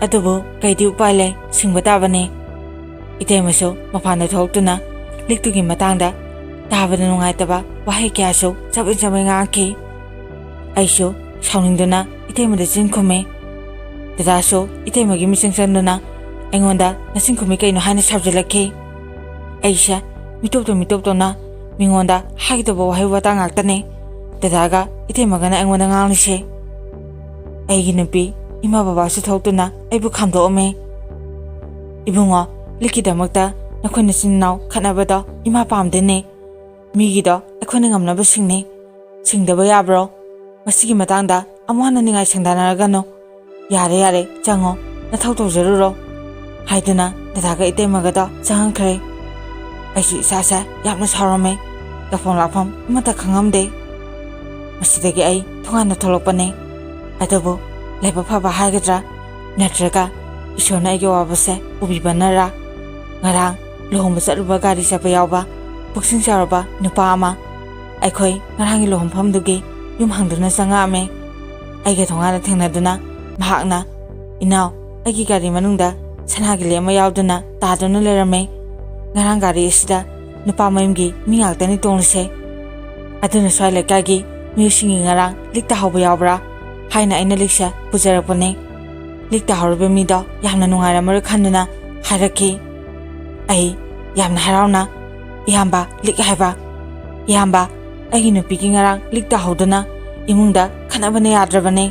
ꯑꯗꯨꯕꯨ ꯀꯩꯗꯤ ꯎꯄꯥꯏ ꯂꯩ, ꯁꯤꯡꯕ ꯇꯥꯕꯅꯤ"꯫ ꯏꯇꯩꯃꯁꯨ ꯃꯄꯥꯟꯗ ꯊꯣꯛꯇꯨꯅ ꯂꯤꯛꯇꯨꯒꯤ ꯃꯇꯥꯡꯗ ꯇꯥꯕꯗ ꯅꯨꯡꯉꯥꯏꯇꯕ ꯋꯥꯍꯩ ꯀꯌꯥꯁꯨ ꯆꯕꯦꯠ ꯆꯕꯦꯠ ꯉꯥꯡꯈꯤ꯫ ꯑꯩꯁꯨ ꯁꯥꯎꯅꯤꯡꯗꯨꯅ ꯏꯇꯩꯃꯗ ꯆꯤꯟ ꯈꯨꯝꯃꯤ꯫ ꯗꯗꯥꯁꯨ ꯏꯇꯩꯃꯒꯤ ꯃꯤꯆꯪ ꯆꯪꯗꯨꯅ ꯑꯩꯉꯣꯟꯗ "ꯅꯆꯤꯟ ꯈꯨꯝꯃꯤ ꯀꯩꯅꯣ?" ꯍꯥꯏꯅ ꯁꯥꯎꯖꯤꯜꯂꯛꯈꯤ꯫ ꯑꯩꯁꯦ ꯃꯤꯇꯣꯞꯇ ꯃꯤꯇꯣꯞꯇꯧꯅ ꯃꯤꯉꯣꯟꯗ ꯍꯥꯏꯒꯗꯧꯕ ꯋꯥꯍꯩ ꯋꯥꯇꯥ ꯉꯥꯛꯇꯅꯤ ꯗꯗꯥꯒ ꯏꯇꯩꯃꯒꯅ ꯑꯩꯉꯣꯟꯗ ꯉꯥꯡꯂꯤꯁꯦ꯫ ꯑꯩꯒꯤ ꯅꯨꯄꯤ ꯏꯃꯥ ꯕꯕꯥꯁꯨ ꯊꯣꯛꯇꯨꯅ ꯑꯩꯕꯨ ꯈꯥꯝꯗꯣꯛꯑꯝꯃꯤ꯫ "ꯏꯕꯨꯡꯉꯣ, ꯂꯤꯛꯀꯤꯗꯃꯛꯇ ꯅꯈꯣꯏ ꯅꯆꯤꯟ ꯅꯅꯥꯎ ꯈꯠꯅꯕꯗꯣ ꯏꯃꯥ ꯄꯥꯝꯗꯦꯅꯦ꯫ ꯃꯤꯒꯤꯗꯣ ꯑꯩꯈꯣꯏꯅ ꯉꯝꯅꯕ ꯁꯤꯡꯅꯤ꯫ ꯁꯤꯡꯗꯕ ꯌꯥꯕ꯭ꯔꯣ? ꯃꯁꯤꯒꯤ ꯃꯇꯥꯡꯗ ꯑꯃꯨꯛ ꯍꯟꯅ ꯅꯤꯡꯉꯥꯏ ꯁꯪꯗꯅꯔꯒꯅꯨ꯫ ꯌꯥꯔꯦ, ꯌꯥꯔꯦ, ꯆꯪꯉꯣ, ꯅꯊꯧ ꯇꯧꯖꯔꯨꯔꯣ" ꯍꯥꯏꯗꯨꯅ ꯗꯗꯥꯒ ꯏꯇꯩꯃꯒꯗꯣ ꯆꯪꯉꯛꯈ꯭ꯔꯦ꯫ ꯑꯩꯁꯨ ꯏꯁꯥꯁꯦ ꯌꯥꯝꯅ ꯁꯥꯎꯔꯝꯃꯦ꯫ ꯇꯧꯐꯝ ꯂꯥꯛꯐꯝ ꯑꯃꯠꯇ ꯈꯪꯉꯝꯗꯦ꯫ ꯃꯁꯤꯗꯒꯤ ꯑꯩ ꯊꯣꯡꯒꯥꯟꯗ ꯊꯣꯛꯂꯛꯄꯅꯦ꯫ ꯑꯗꯨꯕꯨ ꯂꯥꯏꯕꯛ ꯐꯕ ꯍꯥꯏꯒꯗ꯭ꯔꯥ, ꯅꯠꯇ꯭ꯔꯒ ꯏꯁꯣꯔꯅ ꯑꯩꯒꯤ ꯑꯋꯥꯕꯁꯦ ꯎꯕꯤꯕꯅꯔꯥ, ꯉꯔꯥꯡ ꯂꯨꯍꯣꯡꯕ ꯆꯠꯂꯨꯕ ꯒꯥꯔꯤ ꯆꯠꯄ ꯌꯥꯎꯕ ꯄꯨꯛꯁꯤꯡ ꯆꯥꯎꯔꯕ ꯅꯨꯄꯥ ꯑꯃ ꯑꯩꯈꯣꯏ ꯉꯔꯥꯡꯒꯤ ꯂꯨꯍꯣꯡꯐꯝꯗꯨꯒꯤ ꯌꯨꯝ ꯍꯪꯗꯨꯅ ꯆꯪꯉꯛꯑꯝꯃꯦ꯫ ꯑꯩꯒ ꯊꯣꯡꯒꯥꯟꯗ ꯊꯦꯡꯅꯗꯨꯅ ꯃꯍꯥꯛꯅ, "ꯏꯅꯥꯎ, ꯑꯩꯒꯤ ꯒꯥꯔꯤ ꯃꯅꯨꯡꯗ ꯁꯅꯥꯒꯤ ꯂꯤꯛ ꯑꯃ ꯌꯥꯎꯗꯨꯅ ꯇꯥꯗꯨꯅ ꯂꯩꯔꯝꯃꯦ꯫ ꯉꯔꯥꯡ ꯒꯥꯔꯤ ꯑꯁꯤꯗ ꯅꯨꯄꯥ ꯃꯌꯨꯝꯒꯤ ꯃꯤ ꯉꯥꯛꯇꯅꯤ ꯇꯣꯡꯂꯤꯁꯦ꯫ ꯑꯗꯨꯅ ꯁ꯭ꯋꯥꯏ ꯂꯩꯀꯥꯏꯒꯤ ꯃꯤꯑꯣꯏꯁꯤꯡꯒꯤ ꯉꯔꯥꯡ ꯂꯤꯛ ꯇꯥꯍꯧꯕ ꯌꯥꯎꯕ꯭ꯔꯥ ꯍꯥꯏꯅ ꯑꯩꯅ ꯂꯤꯛꯁꯦ ꯄꯨꯖꯔꯛꯄꯅꯦ꯫ ꯂꯤꯛ ꯇꯥꯍꯧꯔꯤꯕ ꯃꯤꯗꯣ ꯌꯥꯝꯅ ꯅꯨꯡꯉꯥꯏꯔꯝꯃꯔꯣꯏ" ꯈꯟꯗꯨꯅ ꯍꯥꯏꯔꯛꯈꯤ꯫ ꯑꯩ ꯌꯥꯝꯅ ꯍꯔꯥꯎꯅ, "ꯏꯌꯥꯝꯕ, ꯂꯤꯛ ꯍꯥꯏꯕ, ꯏꯌꯥꯝꯕ, ꯑꯩꯒꯤ ꯅꯨꯄꯤꯒꯤ ꯉꯔꯥꯡ ꯂꯤꯛ ꯇꯥꯍꯧꯗꯅ ꯏꯃꯨꯡꯗ ꯈꯠꯅꯕꯅ ꯌꯥꯗ꯭ꯔꯕꯅꯦ꯫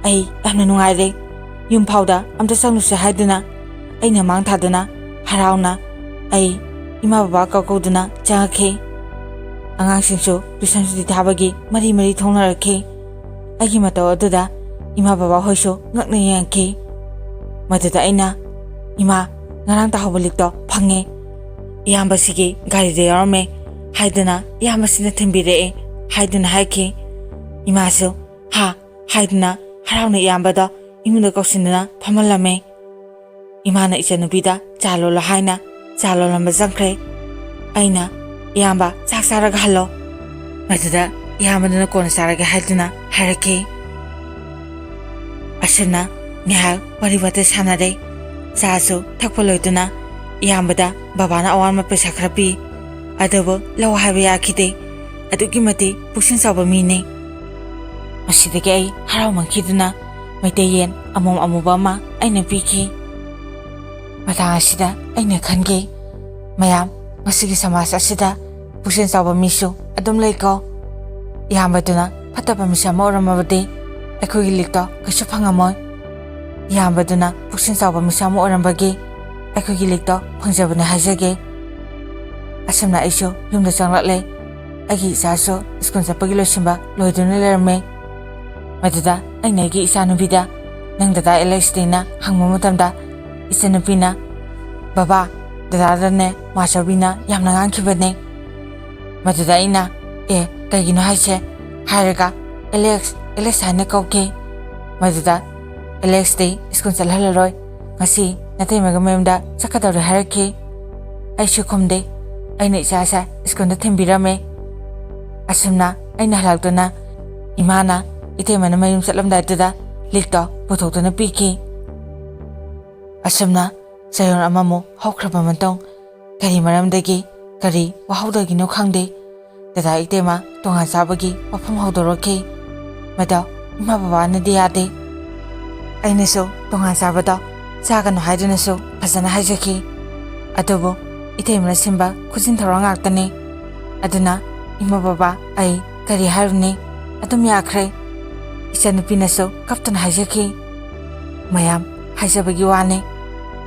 ꯑꯩ ꯌꯥꯝꯅ ꯅꯨꯡꯉꯥꯏꯔꯦ꯫ ꯌꯨꯝ ꯐꯥꯎꯗ ꯑꯝꯇ ꯆꯪꯂꯨꯁꯦ" ꯍꯥꯏꯗꯨꯅ ꯑꯩꯅ ꯃꯥꯡ ꯊꯥꯗꯨꯅ ꯍꯔꯥꯎꯅ ꯑꯩ ꯏꯃꯥ ꯕꯕꯥ ꯀꯧ ꯀꯧꯗꯨꯅ ꯆꯪꯉꯛꯈꯤ꯫ ꯑꯉꯥꯡꯁꯤꯡꯁꯨ ꯇꯨꯏꯁꯟ ꯁꯨꯇꯤ ꯊꯥꯕꯒꯤ ꯃꯔꯤ ꯃꯔꯤ ꯊꯣꯡꯅꯔꯛꯈꯤ꯫ ꯑꯩꯒꯤ ꯃꯇꯧ ꯑꯗꯨꯗ ꯏꯃꯥ ꯕꯕꯥ ꯍꯣꯏꯁꯨ ꯉꯛꯅ ꯌꯦꯡꯉꯛꯈꯤ꯫ ꯃꯗꯨꯗ ꯑꯩꯅ, "ꯏꯃꯥ, ꯉꯔꯥꯡ ꯇꯥꯍꯧꯕ ꯂꯤꯛꯇꯣ ꯐꯪꯉꯦ꯫ ꯏꯌꯥꯝꯕꯁꯤꯒꯤ ꯒꯥꯔꯤꯗ ꯌꯥꯎꯔꯝꯃꯦ" ꯍꯥꯏꯗꯨꯅ ꯏꯌꯥꯝꯕꯁꯤꯅ ꯊꯤꯟꯕꯤꯔꯛꯑꯦ ꯍꯥꯏꯗꯨꯅ ꯍꯥꯏꯈꯤ꯫ ꯏꯃꯥꯁꯨ "ꯍꯥ" ꯍꯥꯏꯗꯨꯅ ꯍꯔꯥꯎꯅ ꯏꯌꯥꯝꯕꯗꯣ ꯏꯃꯨꯡꯗ ꯀꯧꯁꯤꯟꯗꯨꯅ ꯐꯝꯍꯜꯂꯝꯃꯦ꯫ ꯏꯃꯥꯅ ꯏꯆꯟꯅꯨꯄꯤꯗ ꯆꯥ ꯂꯣꯜꯂꯣ ꯍꯥꯏꯅ ꯆꯥ ꯂꯣꯜꯂꯝꯕ ꯆꯪꯈ꯭ꯔꯦ꯫ ꯑꯩꯅ, "ꯏꯌꯥꯝꯕ, ꯆꯥꯛ ꯆꯥꯔꯒ ꯍꯜꯂꯣ"꯫ ꯃꯗꯨꯗ ꯏꯌꯥꯝꯕꯗꯨꯅ "ꯀꯣꯟꯅ ꯆꯥꯔꯒꯦ" ꯍꯥꯏꯗꯨꯅ ꯍꯥꯏꯔꯛꯈꯤ꯫ ꯑꯁꯨꯝꯅ ꯉꯥꯏꯍꯥꯛ ꯋꯥꯔꯤ ꯋꯥꯇꯥꯏ ꯁꯥꯟꯅꯔꯦ꯫ ꯆꯥꯁꯨ ꯊꯛꯄ ꯂꯣꯏꯗꯨꯅ ꯏꯌꯥꯝꯕꯗ ꯕꯕꯥꯅ ꯑꯋꯥꯟꯕ ꯄꯩꯁꯥ ꯈꯔ ꯄꯤ꯫ ꯑꯗꯨꯕꯨ ꯂꯧ ꯍꯥꯏꯕ ꯌꯥꯈꯤꯗꯦ꯫ ꯑꯗꯨꯛꯀꯤ ꯃꯇꯤꯛ ꯄꯨꯛꯁꯤꯡ ꯆꯥꯎꯕ ꯃꯤꯅꯤ꯫ ꯃꯁꯤꯗꯒꯤ ꯑꯩ ꯍꯔꯥꯎꯃꯟꯈꯤꯗꯨꯅ ꯃꯩꯇꯩ ꯌꯦꯟ ꯑꯃꯣꯝ ꯑꯃꯨꯕ ꯑꯃ ꯑꯩꯅ ꯄꯤꯈꯤ꯫ ꯃꯇꯥꯡ ꯑꯁꯤꯗ ꯑꯩꯅ ꯈꯟꯈꯤ, "ꯃꯌꯥꯝ, ꯃꯁꯤꯒꯤ ꯁꯃꯥꯖ ꯑꯁꯤꯗ ꯄꯨꯛꯁꯦꯜ ꯆꯥꯎꯕ ꯃꯤꯁꯨ ꯑꯗꯨꯝ ꯂꯩꯀꯣ꯫ ꯏꯌꯥꯝꯕꯗꯨꯅ ꯐꯠꯇꯕ ꯃꯤꯁꯛ ꯑꯃ ꯑꯣꯏꯔꯝꯃꯕꯗꯤ ꯑꯩꯈꯣꯏꯒꯤ ꯂꯤꯛꯇꯣ ꯀꯩꯁꯨ ꯐꯪꯉꯝꯃꯣꯏ꯫ ꯏꯌꯥꯝꯕꯗꯨꯅ ꯄꯨꯛꯁꯦꯜ ꯆꯥꯎꯕ ꯃꯤꯁꯛ ꯑꯃ ꯑꯣꯏꯔꯝꯕꯒꯤ ꯑꯩꯈꯣꯏꯒꯤ ꯂꯤꯛꯇꯣ ꯐꯪꯖꯕꯅꯦ ꯍꯥꯏꯖꯒꯦ"꯫ ꯑꯁꯨꯝꯅ ꯑꯩꯁꯨ ꯌꯨꯝꯗ ꯆꯪꯂꯛꯂꯦ꯫ ꯑꯩꯒꯤ ꯏꯆꯥꯁꯨ ꯁ꯭ꯀꯨꯜ ꯆꯠꯄꯒꯤ ꯂꯣꯏꯁꯤꯟꯕ ꯂꯣꯏꯗꯨꯅ ꯂꯩꯔꯝꯃꯦ꯫ ꯃꯗꯨꯗ ꯑꯩꯅ ꯑꯩꯒꯤ ꯏꯆꯥꯅꯨꯄꯤꯗ, "ꯅꯪ ꯗꯗꯥ ꯑꯦꯂꯦꯛꯁꯇꯤꯅ?" ꯍꯪꯕ ꯃꯇꯝꯗ, ꯏꯆꯟꯅꯨꯄꯤꯅ, "ꯕꯕꯥ, ꯗꯗꯥꯗꯅꯦ ꯃꯥꯆꯧꯕꯤꯅ ꯌꯥꯝꯅ ꯉꯥꯡꯈꯤꯕꯅꯦ"꯫ ꯃꯗꯨꯗ ꯑꯩꯅ, "ꯑꯦ, ꯀꯩꯒꯤꯅꯣ ꯍꯥꯏꯁꯦ?" ꯍꯥꯏꯔꯒ, "ꯑꯦꯂꯦꯛꯁ, ꯑꯦꯂꯦꯛꯁ" ꯍꯥꯏꯅ ꯀꯧꯈꯤ꯫ ꯃꯗꯨꯗ, "ꯑꯦꯂꯦꯛꯁꯇꯤ ꯁ꯭ꯀꯨꯜ ꯆꯠꯍꯜꯂꯔꯣꯏ, ꯉꯁꯤ ꯅꯇꯩꯃꯒ ꯃꯌꯨꯝꯗ ꯆꯠꯀꯗꯧꯔꯦ" ꯍꯥꯏꯔꯛꯈꯤ꯫ ꯑꯩꯁꯨ ꯈꯨꯝꯗꯦ꯫ ꯑꯩꯅ ꯏꯆꯥꯁꯦ ꯁ꯭ꯀꯨꯜꯗ ꯊꯤꯟꯕꯤꯔꯝꯃꯦ꯫ ꯑꯁꯨꯝꯅ ꯑꯩꯅ ꯍꯜꯂꯛꯇꯨꯅ ꯏꯃꯥꯅ ꯏꯇꯩꯃꯅ ꯃꯌꯨꯝ ꯆꯠꯂꯝꯗꯥꯏꯗꯨꯗ ꯂꯤꯛꯇꯣ ꯄꯨꯊꯣꯛꯇꯨꯅ ꯄꯤꯈꯤ꯫ ꯑꯁꯨꯝꯅ ꯆꯌꯣꯜ ꯑꯃꯃꯨꯛ ꯍꯧꯈ꯭ꯔꯕ ꯃꯇꯨꯡ, ꯀꯔꯤ ꯃꯔꯝꯗꯒꯤ, ꯀꯔꯤ ꯋꯥꯍꯧꯗꯒꯤꯅꯣ ꯈꯪꯗꯦ, ꯗꯗꯥ ꯏꯇꯩꯃ ꯇꯣꯉꯥꯟ ꯆꯥꯕꯒꯤ ꯋꯥꯐꯝ ꯍꯧꯗꯣꯔꯛꯈꯤ꯫ ꯃꯗꯣ ꯏꯃꯥ ꯕꯕꯥꯅꯗꯤ ꯌꯥꯗꯦ꯫ ꯑꯩꯅꯁꯨ ꯇꯣꯉꯥꯟ ꯆꯥꯕꯗꯣ ꯆꯥꯒꯅꯨ ꯍꯥꯏꯗꯨꯅꯁꯨ ꯐꯖꯅ ꯍꯥꯏꯖꯈꯤ꯫ ꯑꯗꯨꯕꯨ ꯏꯇꯩꯃꯅ ꯁꯤꯟꯕ ꯈꯨꯖꯤꯟ ꯊꯧꯔꯥꯡ ꯉꯥꯛꯇꯅꯤ꯫ ꯑꯗꯨꯅ ꯏꯃꯥ ꯕꯕꯥ, ꯑꯩ ꯀꯔꯤ ꯍꯥꯏꯔꯨꯅꯤ? ꯑꯗꯨꯝ ꯌꯥꯈ꯭ꯔꯦ꯫ ꯏꯆꯟꯅꯨꯄꯤꯅꯁꯨ ꯀꯞꯇꯨꯅ ꯍꯥꯏꯖꯈꯤ, "ꯃꯌꯥꯝ ꯍꯥꯏꯖꯕꯒꯤ ꯋꯥꯅꯤ,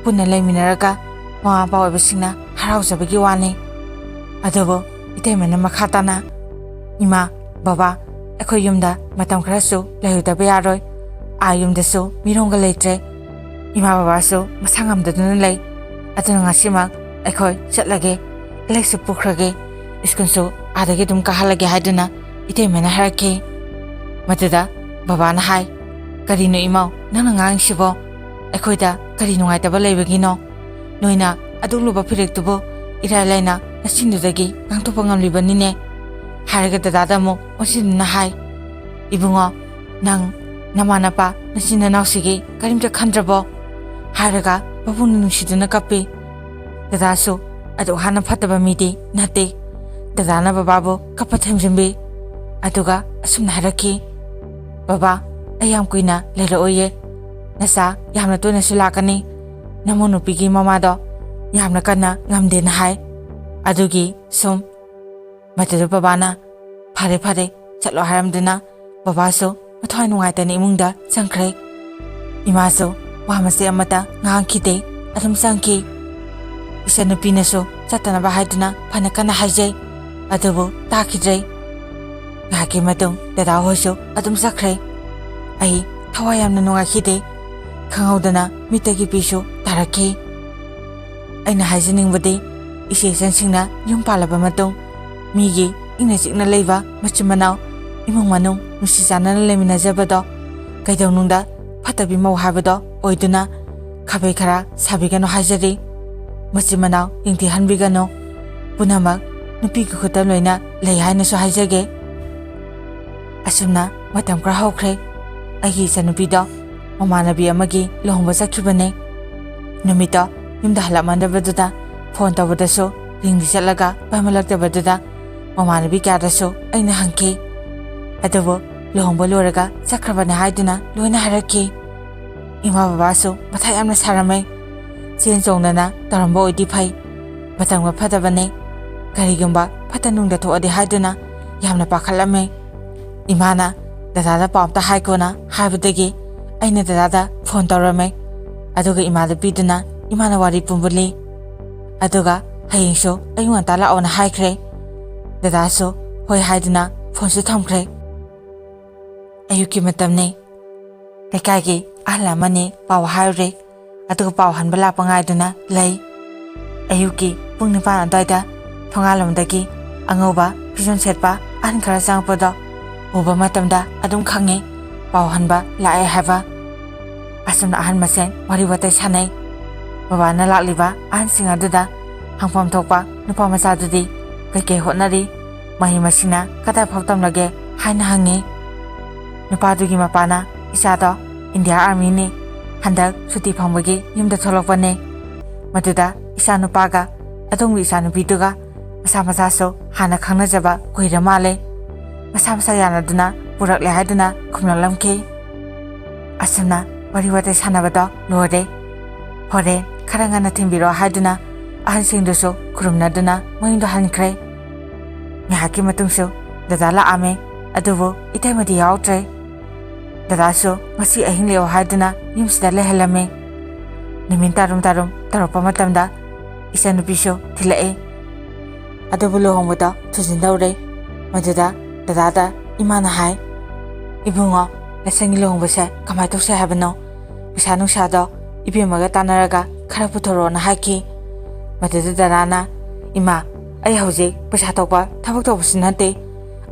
ꯄꯨꯟꯅ ꯂꯩꯃꯤꯟꯅꯔꯒ ꯃꯃꯥ ꯃꯄꯥ ꯑꯣꯏꯕꯁꯤꯡꯅ ꯍꯔꯥꯎꯖꯕꯒꯤ ꯋꯥꯅꯤ"꯫ ꯑꯗꯨꯕꯨ ꯏꯇꯩꯃꯅ ꯃꯈꯥ ꯇꯥꯅ, "ꯏꯃꯥ, ꯕꯕꯥ, ꯑꯩꯈꯣꯏ ꯌꯨꯝꯗ ꯃꯇꯝ ꯈꯔꯁꯨ ꯂꯩꯔꯨꯗꯕ ꯌꯥꯔꯣꯏ꯫ ꯑꯥ ꯌꯨꯝꯗꯁꯨ ꯃꯤꯔꯣꯝꯒ ꯂꯩꯇ꯭ꯔꯦ꯫ ꯏꯃꯥ ꯕꯕꯥꯁꯨ ꯃꯁꯥ ꯉꯝꯗꯗꯨꯅ ꯂꯩ꯫ ꯑꯗꯨꯅ ꯉꯁꯤꯃꯛ ꯑꯩꯈꯣꯏ ꯆꯠꯂꯒꯦ, ꯂꯥꯏꯔꯤꯛꯁꯨ ꯄꯨꯈ꯭ꯔꯒꯦ, ꯁ꯭ꯀꯨꯜꯁꯨ ꯑꯥꯗꯒꯤ ꯑꯗꯨꯝ ꯀꯥꯍꯜꯂꯒꯦ" ꯍꯥꯏꯗꯨꯅ ꯏꯇꯩꯃꯅ ꯍꯥꯏꯔꯛꯈꯤ꯫ ꯃꯗꯨꯗ ꯕꯕꯥꯅ ꯍꯥꯏ, "ꯀꯔꯤꯅꯣ ꯏꯃꯧ, ꯅꯪꯅ ꯉꯥꯡꯉꯤꯁꯤꯕꯣ? ꯑꯩꯈꯣꯏꯗ ꯀꯔꯤ ꯅꯨꯡꯉꯥꯏꯇꯕ ꯂꯩꯕꯒꯤꯅꯣ? ꯅꯣꯏꯅ ꯑꯗꯨꯛ ꯂꯨꯕ ꯐꯤꯔꯦꯞꯇꯨꯕꯨ ꯏꯔꯥꯏ ꯂꯥꯏꯅ ꯅꯆꯤꯟꯗꯨꯗꯒꯤ ꯉꯥꯡꯊꯣꯛꯄ ꯉꯝꯂꯤꯕꯅꯤꯅꯦ"꯫ ꯍꯥꯏꯔꯒ ꯗꯗꯥꯗ ꯑꯃꯨꯛ ꯑꯣꯟꯁꯤꯟꯗꯨꯅ ꯍꯥꯏ, "ꯏꯕꯨꯡꯉꯣ, ꯅꯪ, ꯅꯃꯥ ꯅꯄꯥ, ꯅꯆꯤꯟ ꯅꯅꯥꯎꯁꯤꯒꯤ ꯀꯔꯤꯝꯇ ꯈꯟꯗ꯭ꯔꯕꯣ?" ꯍꯥꯏꯔꯒ ꯃꯕꯨꯡꯅ ꯅꯨꯡꯁꯤꯗꯨꯅ ꯀꯞꯄꯤ꯫ ꯗꯗꯥꯁꯨ ꯑꯗꯨꯛ ꯍꯥꯟꯅ ꯐꯠꯇꯕ ꯃꯤꯗꯤ ꯅꯠꯇꯦ꯫ ꯗꯗꯥꯅ ꯕꯕꯥꯕꯨ ꯀꯞꯄ ꯊꯦꯝꯖꯤꯟꯕꯤ꯫ ꯑꯗꯨꯒ ꯑꯁꯨꯝꯅ ꯍꯥꯏꯔꯛꯈꯤ, "ꯕꯕꯥ, ꯑꯩ ꯌꯥꯝ ꯀꯨꯏꯅ ꯂꯩꯔꯛꯑꯣꯏꯌꯦ꯫ ꯅꯆꯥ ꯌꯥꯝꯅ ꯇꯣꯏꯅꯁꯨ ꯂꯥꯛꯀꯅꯤ꯫ ꯅꯃꯧ ꯅꯨꯄꯤꯒꯤ ꯃꯃꯥꯗꯣ ꯌꯥꯝꯅ ꯀꯟꯅ ꯉꯝꯗꯦꯅ ꯍꯥꯏ꯫ ꯑꯗꯨꯒꯤ ꯁꯨꯝ"꯫ ꯃꯗꯨꯗ ꯕꯕꯥꯅ, "ꯐꯔꯦ, ꯐꯔꯦ, ꯆꯠꯂꯣ" ꯍꯥꯏꯔꯝꯗꯨꯅ ꯕꯕꯥꯁꯨ ꯃꯊ꯭ꯋꯥꯏ ꯅꯨꯡꯉꯥꯏꯇꯅ ꯏꯃꯨꯡꯗ ꯆꯪꯈ꯭ꯔꯦ꯫ ꯏꯃꯥꯁꯨ ꯋꯥ ꯃꯆꯦꯠ ꯑꯃꯠꯇ ꯉꯥꯡꯈꯤꯗꯦ, ꯑꯗꯨꯝ ꯆꯪꯈꯤ꯫ ꯏꯆꯟꯅꯨꯄꯤꯅꯁꯨ ꯆꯠꯇꯅꯕ ꯍꯥꯏꯗꯨꯅ ꯐꯅ ꯀꯟꯅ ꯍꯥꯏꯖꯩ, ꯑꯗꯨꯕꯨ ꯇꯥꯈꯤꯗ꯭ꯔꯦ꯫ ꯉꯥꯏꯍꯥꯛꯀꯤ ꯃꯇꯨꯡ ꯗꯗꯥ ꯍꯣꯏꯁꯨ ꯑꯗꯨꯝ ꯆꯠꯈ꯭ꯔꯦ꯫ ꯑꯩ ꯊꯋꯥꯏ ꯌꯥꯝꯅ ꯅꯨꯡꯉꯥꯏꯈꯤꯗꯦ꯫ ꯈꯪꯍꯧꯗꯅ ꯃꯤꯠꯇꯒꯤ ꯄꯤꯁꯨ ꯇꯥꯔꯛꯈꯤ꯫ ꯑꯩꯅ ꯍꯥꯏꯖꯅꯤꯡꯕꯗꯤ, ꯏꯆꯦ ꯏꯆꯟꯁꯤꯡꯅ ꯌꯨꯝ ꯄꯥꯜꯂꯕ ꯃꯇꯨꯡ, ꯃꯤꯒꯤ ꯏꯪꯅ ꯆꯤꯛꯅ ꯂꯩꯕ ꯃꯆꯤꯟ ꯃꯅꯥꯎ, ꯏꯃꯨꯡ ꯃꯅꯨꯡ ꯅꯨꯡꯁꯤ ꯆꯥꯟꯅꯅ ꯂꯩꯃꯤꯟꯅꯖꯕꯗꯣ ꯀꯩꯗꯧꯅꯨꯡꯗ ꯐꯠꯇꯕꯤ ꯃꯧ ꯍꯥꯏꯕꯗꯣ ꯑꯣꯏꯗꯨꯅ ꯈꯥꯕꯩ ꯈꯔ ꯁꯥꯕꯤꯒꯅꯨ ꯍꯥꯏꯖꯔꯤ꯫ ꯃꯆꯤꯟ ꯃꯅꯥꯎ ꯌꯦꯡꯊꯤꯍꯟꯕꯤꯒꯅꯨ꯫ ꯄꯨꯝꯅꯃꯛ ꯅꯨꯄꯤꯒꯤ ꯈꯨꯠꯇ ꯂꯣꯏꯅ ꯂꯩ ꯍꯥꯏꯅꯁꯨ ꯍꯥꯏꯖꯒꯦ꯫ ꯑꯁꯨꯝꯅ ꯃꯇꯝ ꯈꯔ ꯍꯧꯈ꯭ꯔꯦ꯫ ꯑꯩꯒꯤ ꯏꯆꯟꯅꯨꯄꯤꯗꯣ ꯃꯃꯥꯟꯅꯕꯤ ꯑꯃꯒꯤ ꯂꯨꯍꯣꯡꯕ ꯆꯠꯈꯤꯕꯅꯦ꯫ ꯅꯨꯃꯤꯠꯇꯣ ꯌꯨꯝꯗ ꯍꯜꯂꯛꯃꯟꯗꯕꯗꯨꯗ ꯐꯣꯟ ꯇꯧꯕꯗꯁꯨ ꯔꯤꯡꯗꯤ ꯆꯠꯂꯒ ꯄꯥꯏꯃꯜꯂꯛꯇꯕꯗꯨꯗ ꯃꯃꯥꯟꯅꯕꯤ ꯀꯌꯥꯗꯁꯨ ꯑꯩꯅ ꯍꯪꯈꯤ꯫ ꯑꯗꯨꯕꯨ ꯂꯨꯍꯣꯡꯕ ꯂꯣꯏꯔꯒ ꯆꯠꯈ꯭ꯔꯕꯅꯦ ꯍꯥꯏꯗꯨꯅ ꯂꯣꯏꯅ ꯍꯥꯏꯔꯛꯈꯤ꯫ ꯏꯃꯥ ꯕꯕꯥꯁꯨ ꯃꯊꯥ ꯌꯥꯝꯅ ꯁꯥꯔꯝꯃꯦ꯫ ꯆꯦꯟ ꯆꯣꯡꯗꯅ ꯇꯧꯔꯝꯕ ꯑꯣꯏꯗꯤ ꯐꯩ꯫ ꯃꯇꯝꯒ ꯐꯠꯇꯕꯅꯦ꯫ ꯀꯔꯤꯒꯨꯝꯕ ꯐꯠꯇ ꯅꯨꯡꯗ ꯊꯣꯛꯑꯗꯤ ꯍꯥꯏꯗꯨꯅ ꯌꯥꯝꯅ ꯄꯥꯈꯠꯂꯝꯃꯦ꯫ ꯏꯃꯥꯅ ꯗꯗꯥꯗ ꯄꯥꯎ ꯑꯝꯇ ꯍꯥꯏꯈꯣꯅ ꯍꯥꯏꯕꯗꯒꯤ ꯑꯩꯅ ꯗꯗꯥꯗ ꯐꯣꯟ ꯇꯧꯔꯝꯃꯦ꯫ ꯑꯗꯨꯒ ꯏꯃꯥꯗ ꯄꯤꯗꯨꯅ ꯏꯃꯥꯅ ꯋꯥꯔꯤ ꯄꯨꯝꯕ ꯂꯤ꯫ ꯑꯗꯨꯒ ꯍꯌꯦꯡꯁꯨ ꯑꯌꯨꯛ ꯉꯟꯇꯥ ꯂꯥꯛꯑꯣꯅ ꯍꯥꯏꯈ꯭ꯔꯦ꯫ ꯗꯗꯥꯁꯨ ꯍꯣꯏ ꯍꯥꯏꯗꯨꯅ ꯐꯣꯟꯁꯨ ꯊꯝꯈ꯭ꯔꯦ꯫ ꯑꯌꯨꯛꯀꯤ ꯃꯇꯝꯅꯤ꯫ ꯂꯩꯀꯥꯏꯒꯤ ꯑꯍꯜ ꯑꯃꯅꯤ ꯄꯥꯎ ꯍꯥꯏꯔꯨꯔꯦ꯫ ꯑꯗꯨꯒ ꯄꯥꯎ ꯍꯟꯕ ꯂꯥꯛꯄ ꯉꯥꯏꯗꯨꯅ ꯂꯩ꯫ ꯑꯌꯨꯛꯀꯤ ꯄꯨꯡ ꯅꯤꯄꯥꯟ ꯑꯗꯨꯋꯥꯏꯗ ꯊꯣꯡꯒꯥꯜꯂꯣꯝꯗꯒꯤ ꯑꯉꯧꯕ ꯐꯤꯖꯣꯜ ꯁꯦꯠꯄ ꯑꯍꯟ ꯈꯔ ꯆꯪꯉꯛꯄꯗꯣ ꯎꯕ ꯃꯇꯝꯗ ꯑꯗꯨꯝ ꯈꯪꯉꯤ ꯄꯥꯎ ꯍꯟꯕ ꯂꯥꯛꯑꯦ ꯍꯥꯏꯕ꯫ ꯑꯁꯨꯝꯅ ꯑꯍꯟ ꯃꯁꯦꯟ ꯋꯥꯔꯤ ꯋꯥꯇꯥꯏ ꯁꯥꯟꯅꯩ꯫ ꯕꯕꯥꯅ ꯂꯥꯛꯂꯤꯕ ꯑꯍꯟꯁꯤꯡ ꯑꯗꯨꯗ ꯍꯪꯐꯝ ꯊꯣꯛꯄ ꯅꯨꯄꯥ ꯃꯆꯥꯗꯨꯗꯤ ꯀꯩꯀꯩ ꯍꯣꯠꯅꯔꯤ, ꯃꯍꯩ ꯃꯁꯤꯡꯅ ꯀꯗꯥꯏ ꯐꯥꯎ ꯇꯝꯂꯒꯦ ꯍꯥꯏꯅ ꯍꯪꯉꯤ꯫ ꯅꯨꯄꯥꯗꯨꯒꯤ ꯃꯄꯥꯅ ꯏꯆꯥꯗꯣ ꯏꯟꯗꯤꯌꯥ ꯑꯥꯔꯃꯤꯅꯤ, ꯍꯟꯗꯛ ꯁꯨꯇꯤ ꯐꯪꯕꯒꯤ ꯌꯨꯝꯗ ꯊꯣꯛꯂꯛꯄꯅꯦ꯫ ꯃꯗꯨꯗ ꯏꯆꯥ ꯅꯨꯄꯥꯒ ꯑꯗꯣꯝꯒꯤ ꯏꯆꯥ ꯅꯨꯄꯤꯗꯨꯒ ꯃꯁꯥ ꯃꯁꯥꯁꯨ ꯍꯥꯟꯅ ꯈꯪꯅꯖꯕ ꯀꯨꯏꯔ ꯃꯥꯜꯂꯦ꯫ ꯃꯁꯥ ꯃꯁꯥ ꯌꯥꯅꯗꯨꯅ ꯄꯨꯔꯛꯂꯦ ꯍꯥꯏꯗꯨꯅ ꯈꯨꯝꯂꯛꯂꯝꯈꯤ꯫ ꯑꯁꯨꯝꯅ ꯋꯥꯔꯤ ꯋꯥꯇꯥꯏ ꯁꯥꯟꯅꯕꯗꯣ ꯂꯣꯏꯔꯦ꯫ ꯍꯣꯔꯦꯟ ꯈꯔ ꯉꯟꯅ ꯊꯤꯟꯕꯤꯔꯛꯑꯣ ꯍꯥꯏꯗꯨꯅ ꯑꯍꯟꯁꯤꯡꯗꯨꯁꯨ ꯈꯨꯔꯨꯝꯅꯗꯨꯅ ꯃꯌꯨꯝꯗ ꯍꯟꯈ꯭ꯔꯦ꯫ ꯉꯥꯏꯍꯥꯛꯀꯤ ꯃꯇꯨꯡꯁꯨ ꯗꯗꯥ ꯂꯥꯛꯑꯝꯃꯦ, ꯑꯗꯨꯕꯨ ꯏꯇꯩꯃꯗꯤ ꯌꯥꯎꯗ꯭ꯔꯦ꯫ ꯗꯗꯥꯁꯨ ꯉꯁꯤ ꯑꯍꯤꯡ ꯂꯦꯛꯑꯣ ꯍꯥꯏꯗꯨꯅ ꯌꯨꯝꯁꯤꯗ ꯂꯩꯍꯜꯂꯝꯃꯦ꯫ ꯅꯨꯃꯤꯠ ꯇꯥꯔꯨꯝ ꯇꯥꯔꯨꯝ ꯇꯧꯔꯛꯄ ꯃꯇꯝꯗ ꯏꯆꯟꯅꯨꯄꯤꯁꯨ ꯊꯤꯜꯂꯛꯑꯦ꯫ ꯑꯗꯨꯕꯨ ꯂꯨꯍꯣꯡꯕꯗꯣ ꯊꯨꯖꯤꯟꯗꯧꯔꯦ꯫ ꯃꯗꯨꯗ ꯗꯗꯥꯗ ꯏꯃꯥꯅ ꯍꯥꯏ, "ꯏꯕꯨꯡꯉꯣ, ꯅꯆꯟꯒꯤ ꯂꯨꯍꯣꯡꯕꯁꯦ ꯀꯃꯥꯏꯅ ꯇꯧꯁꯦ ꯍꯥꯏꯕꯅꯣ? ꯄꯩꯁꯥ ꯅꯨꯡꯁꯥꯗꯣ ꯏꯕꯦꯝꯃꯒ ꯇꯥꯟꯅꯔꯒ ꯈꯔ ꯄꯨꯊꯣꯔꯛꯑꯣꯅ ꯍꯥꯏꯈꯤ"꯫ ꯃꯗꯨꯗ ꯗꯗꯥꯅ, "ꯏꯃꯥ, ꯑꯩ ꯍꯧꯖꯤꯛ ꯄꯩꯁꯥ ꯊꯣꯛꯄ ꯊꯕꯛ ꯇꯧꯕꯁꯨ ꯅꯠꯇꯦ꯫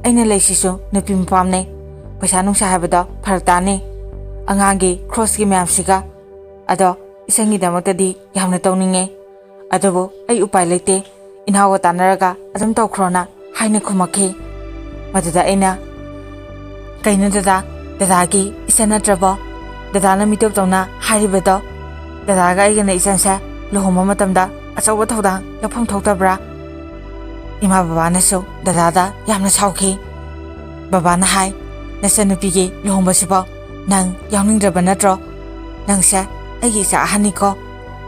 ꯑꯩꯅ ꯂꯩꯁꯤꯁꯨ ꯅꯨꯄꯤ ꯃꯄꯥꯝꯅꯦ꯫ ꯄꯩꯁꯥ ꯅꯨꯡꯁꯥ ꯍꯥꯏꯕꯗꯣ ꯐꯔꯛ ꯇꯥꯅꯤ꯫ ꯑꯉꯥꯡꯒꯤ ꯈ꯭ꯔꯣꯁꯀꯤ ꯃꯌꯥꯝꯁꯤꯒ꯫ ꯑꯗꯣ ꯏꯆꯟꯒꯤꯗꯃꯛꯇꯗꯤ ꯌꯥꯝꯅ ꯇꯧꯅꯤꯡꯉꯦ꯫ ꯑꯗꯨꯕꯨ ꯑꯩ ꯎꯄꯥꯏ ꯂꯩꯇꯦ꯫ ꯏꯅꯥꯎꯒ ꯇꯥꯟꯅꯔꯒ ꯑꯗꯨꯝ ꯇꯧꯈ꯭ꯔꯣꯅ" ꯍꯥꯏꯅ ꯈꯨꯝꯃꯛꯈꯤ꯫ ꯃꯗꯨꯗ ꯑꯩꯅ, "ꯀꯩꯅꯣ ꯗꯗꯥ, ꯗꯗꯥꯒꯤ ꯏꯆꯟ ꯅꯠꯇ꯭ꯔꯕꯣ? ꯗꯗꯥꯅ ꯃꯤꯇꯣꯞ ꯇꯧꯅ ꯍꯥꯏꯔꯤꯕꯗꯣ? ꯗꯗꯥꯒ ꯑꯩꯒꯅ ꯏꯆꯟꯁꯦ ꯂꯨꯍꯣꯡꯕ ꯃꯇꯝꯗ ꯑꯆꯧꯕ ꯊꯧꯗꯥꯡ ꯂꯧꯐꯝ ꯊꯣꯛꯇꯕ꯭ꯔꯥ?" ꯏꯃꯥ ꯕꯕꯥꯅꯁꯨ ꯗꯗꯥꯗ ꯌꯥꯝꯅ ꯁꯥꯎꯈꯤ꯫ ꯕꯕꯥꯅ ꯍꯥꯏ, "ꯅꯆꯟꯅꯨꯄꯤꯒꯤ ꯂꯨꯍꯣꯡꯕꯁꯤꯐꯥꯎ ꯅꯪ ꯌꯥꯎꯅꯤꯡꯗ꯭ꯔꯕ ꯅꯠꯇ꯭ꯔꯣ? ꯅꯪꯁꯦ ꯑꯩꯒꯤ ꯏꯆꯥ ꯑꯍꯟꯅꯤꯀꯣ꯫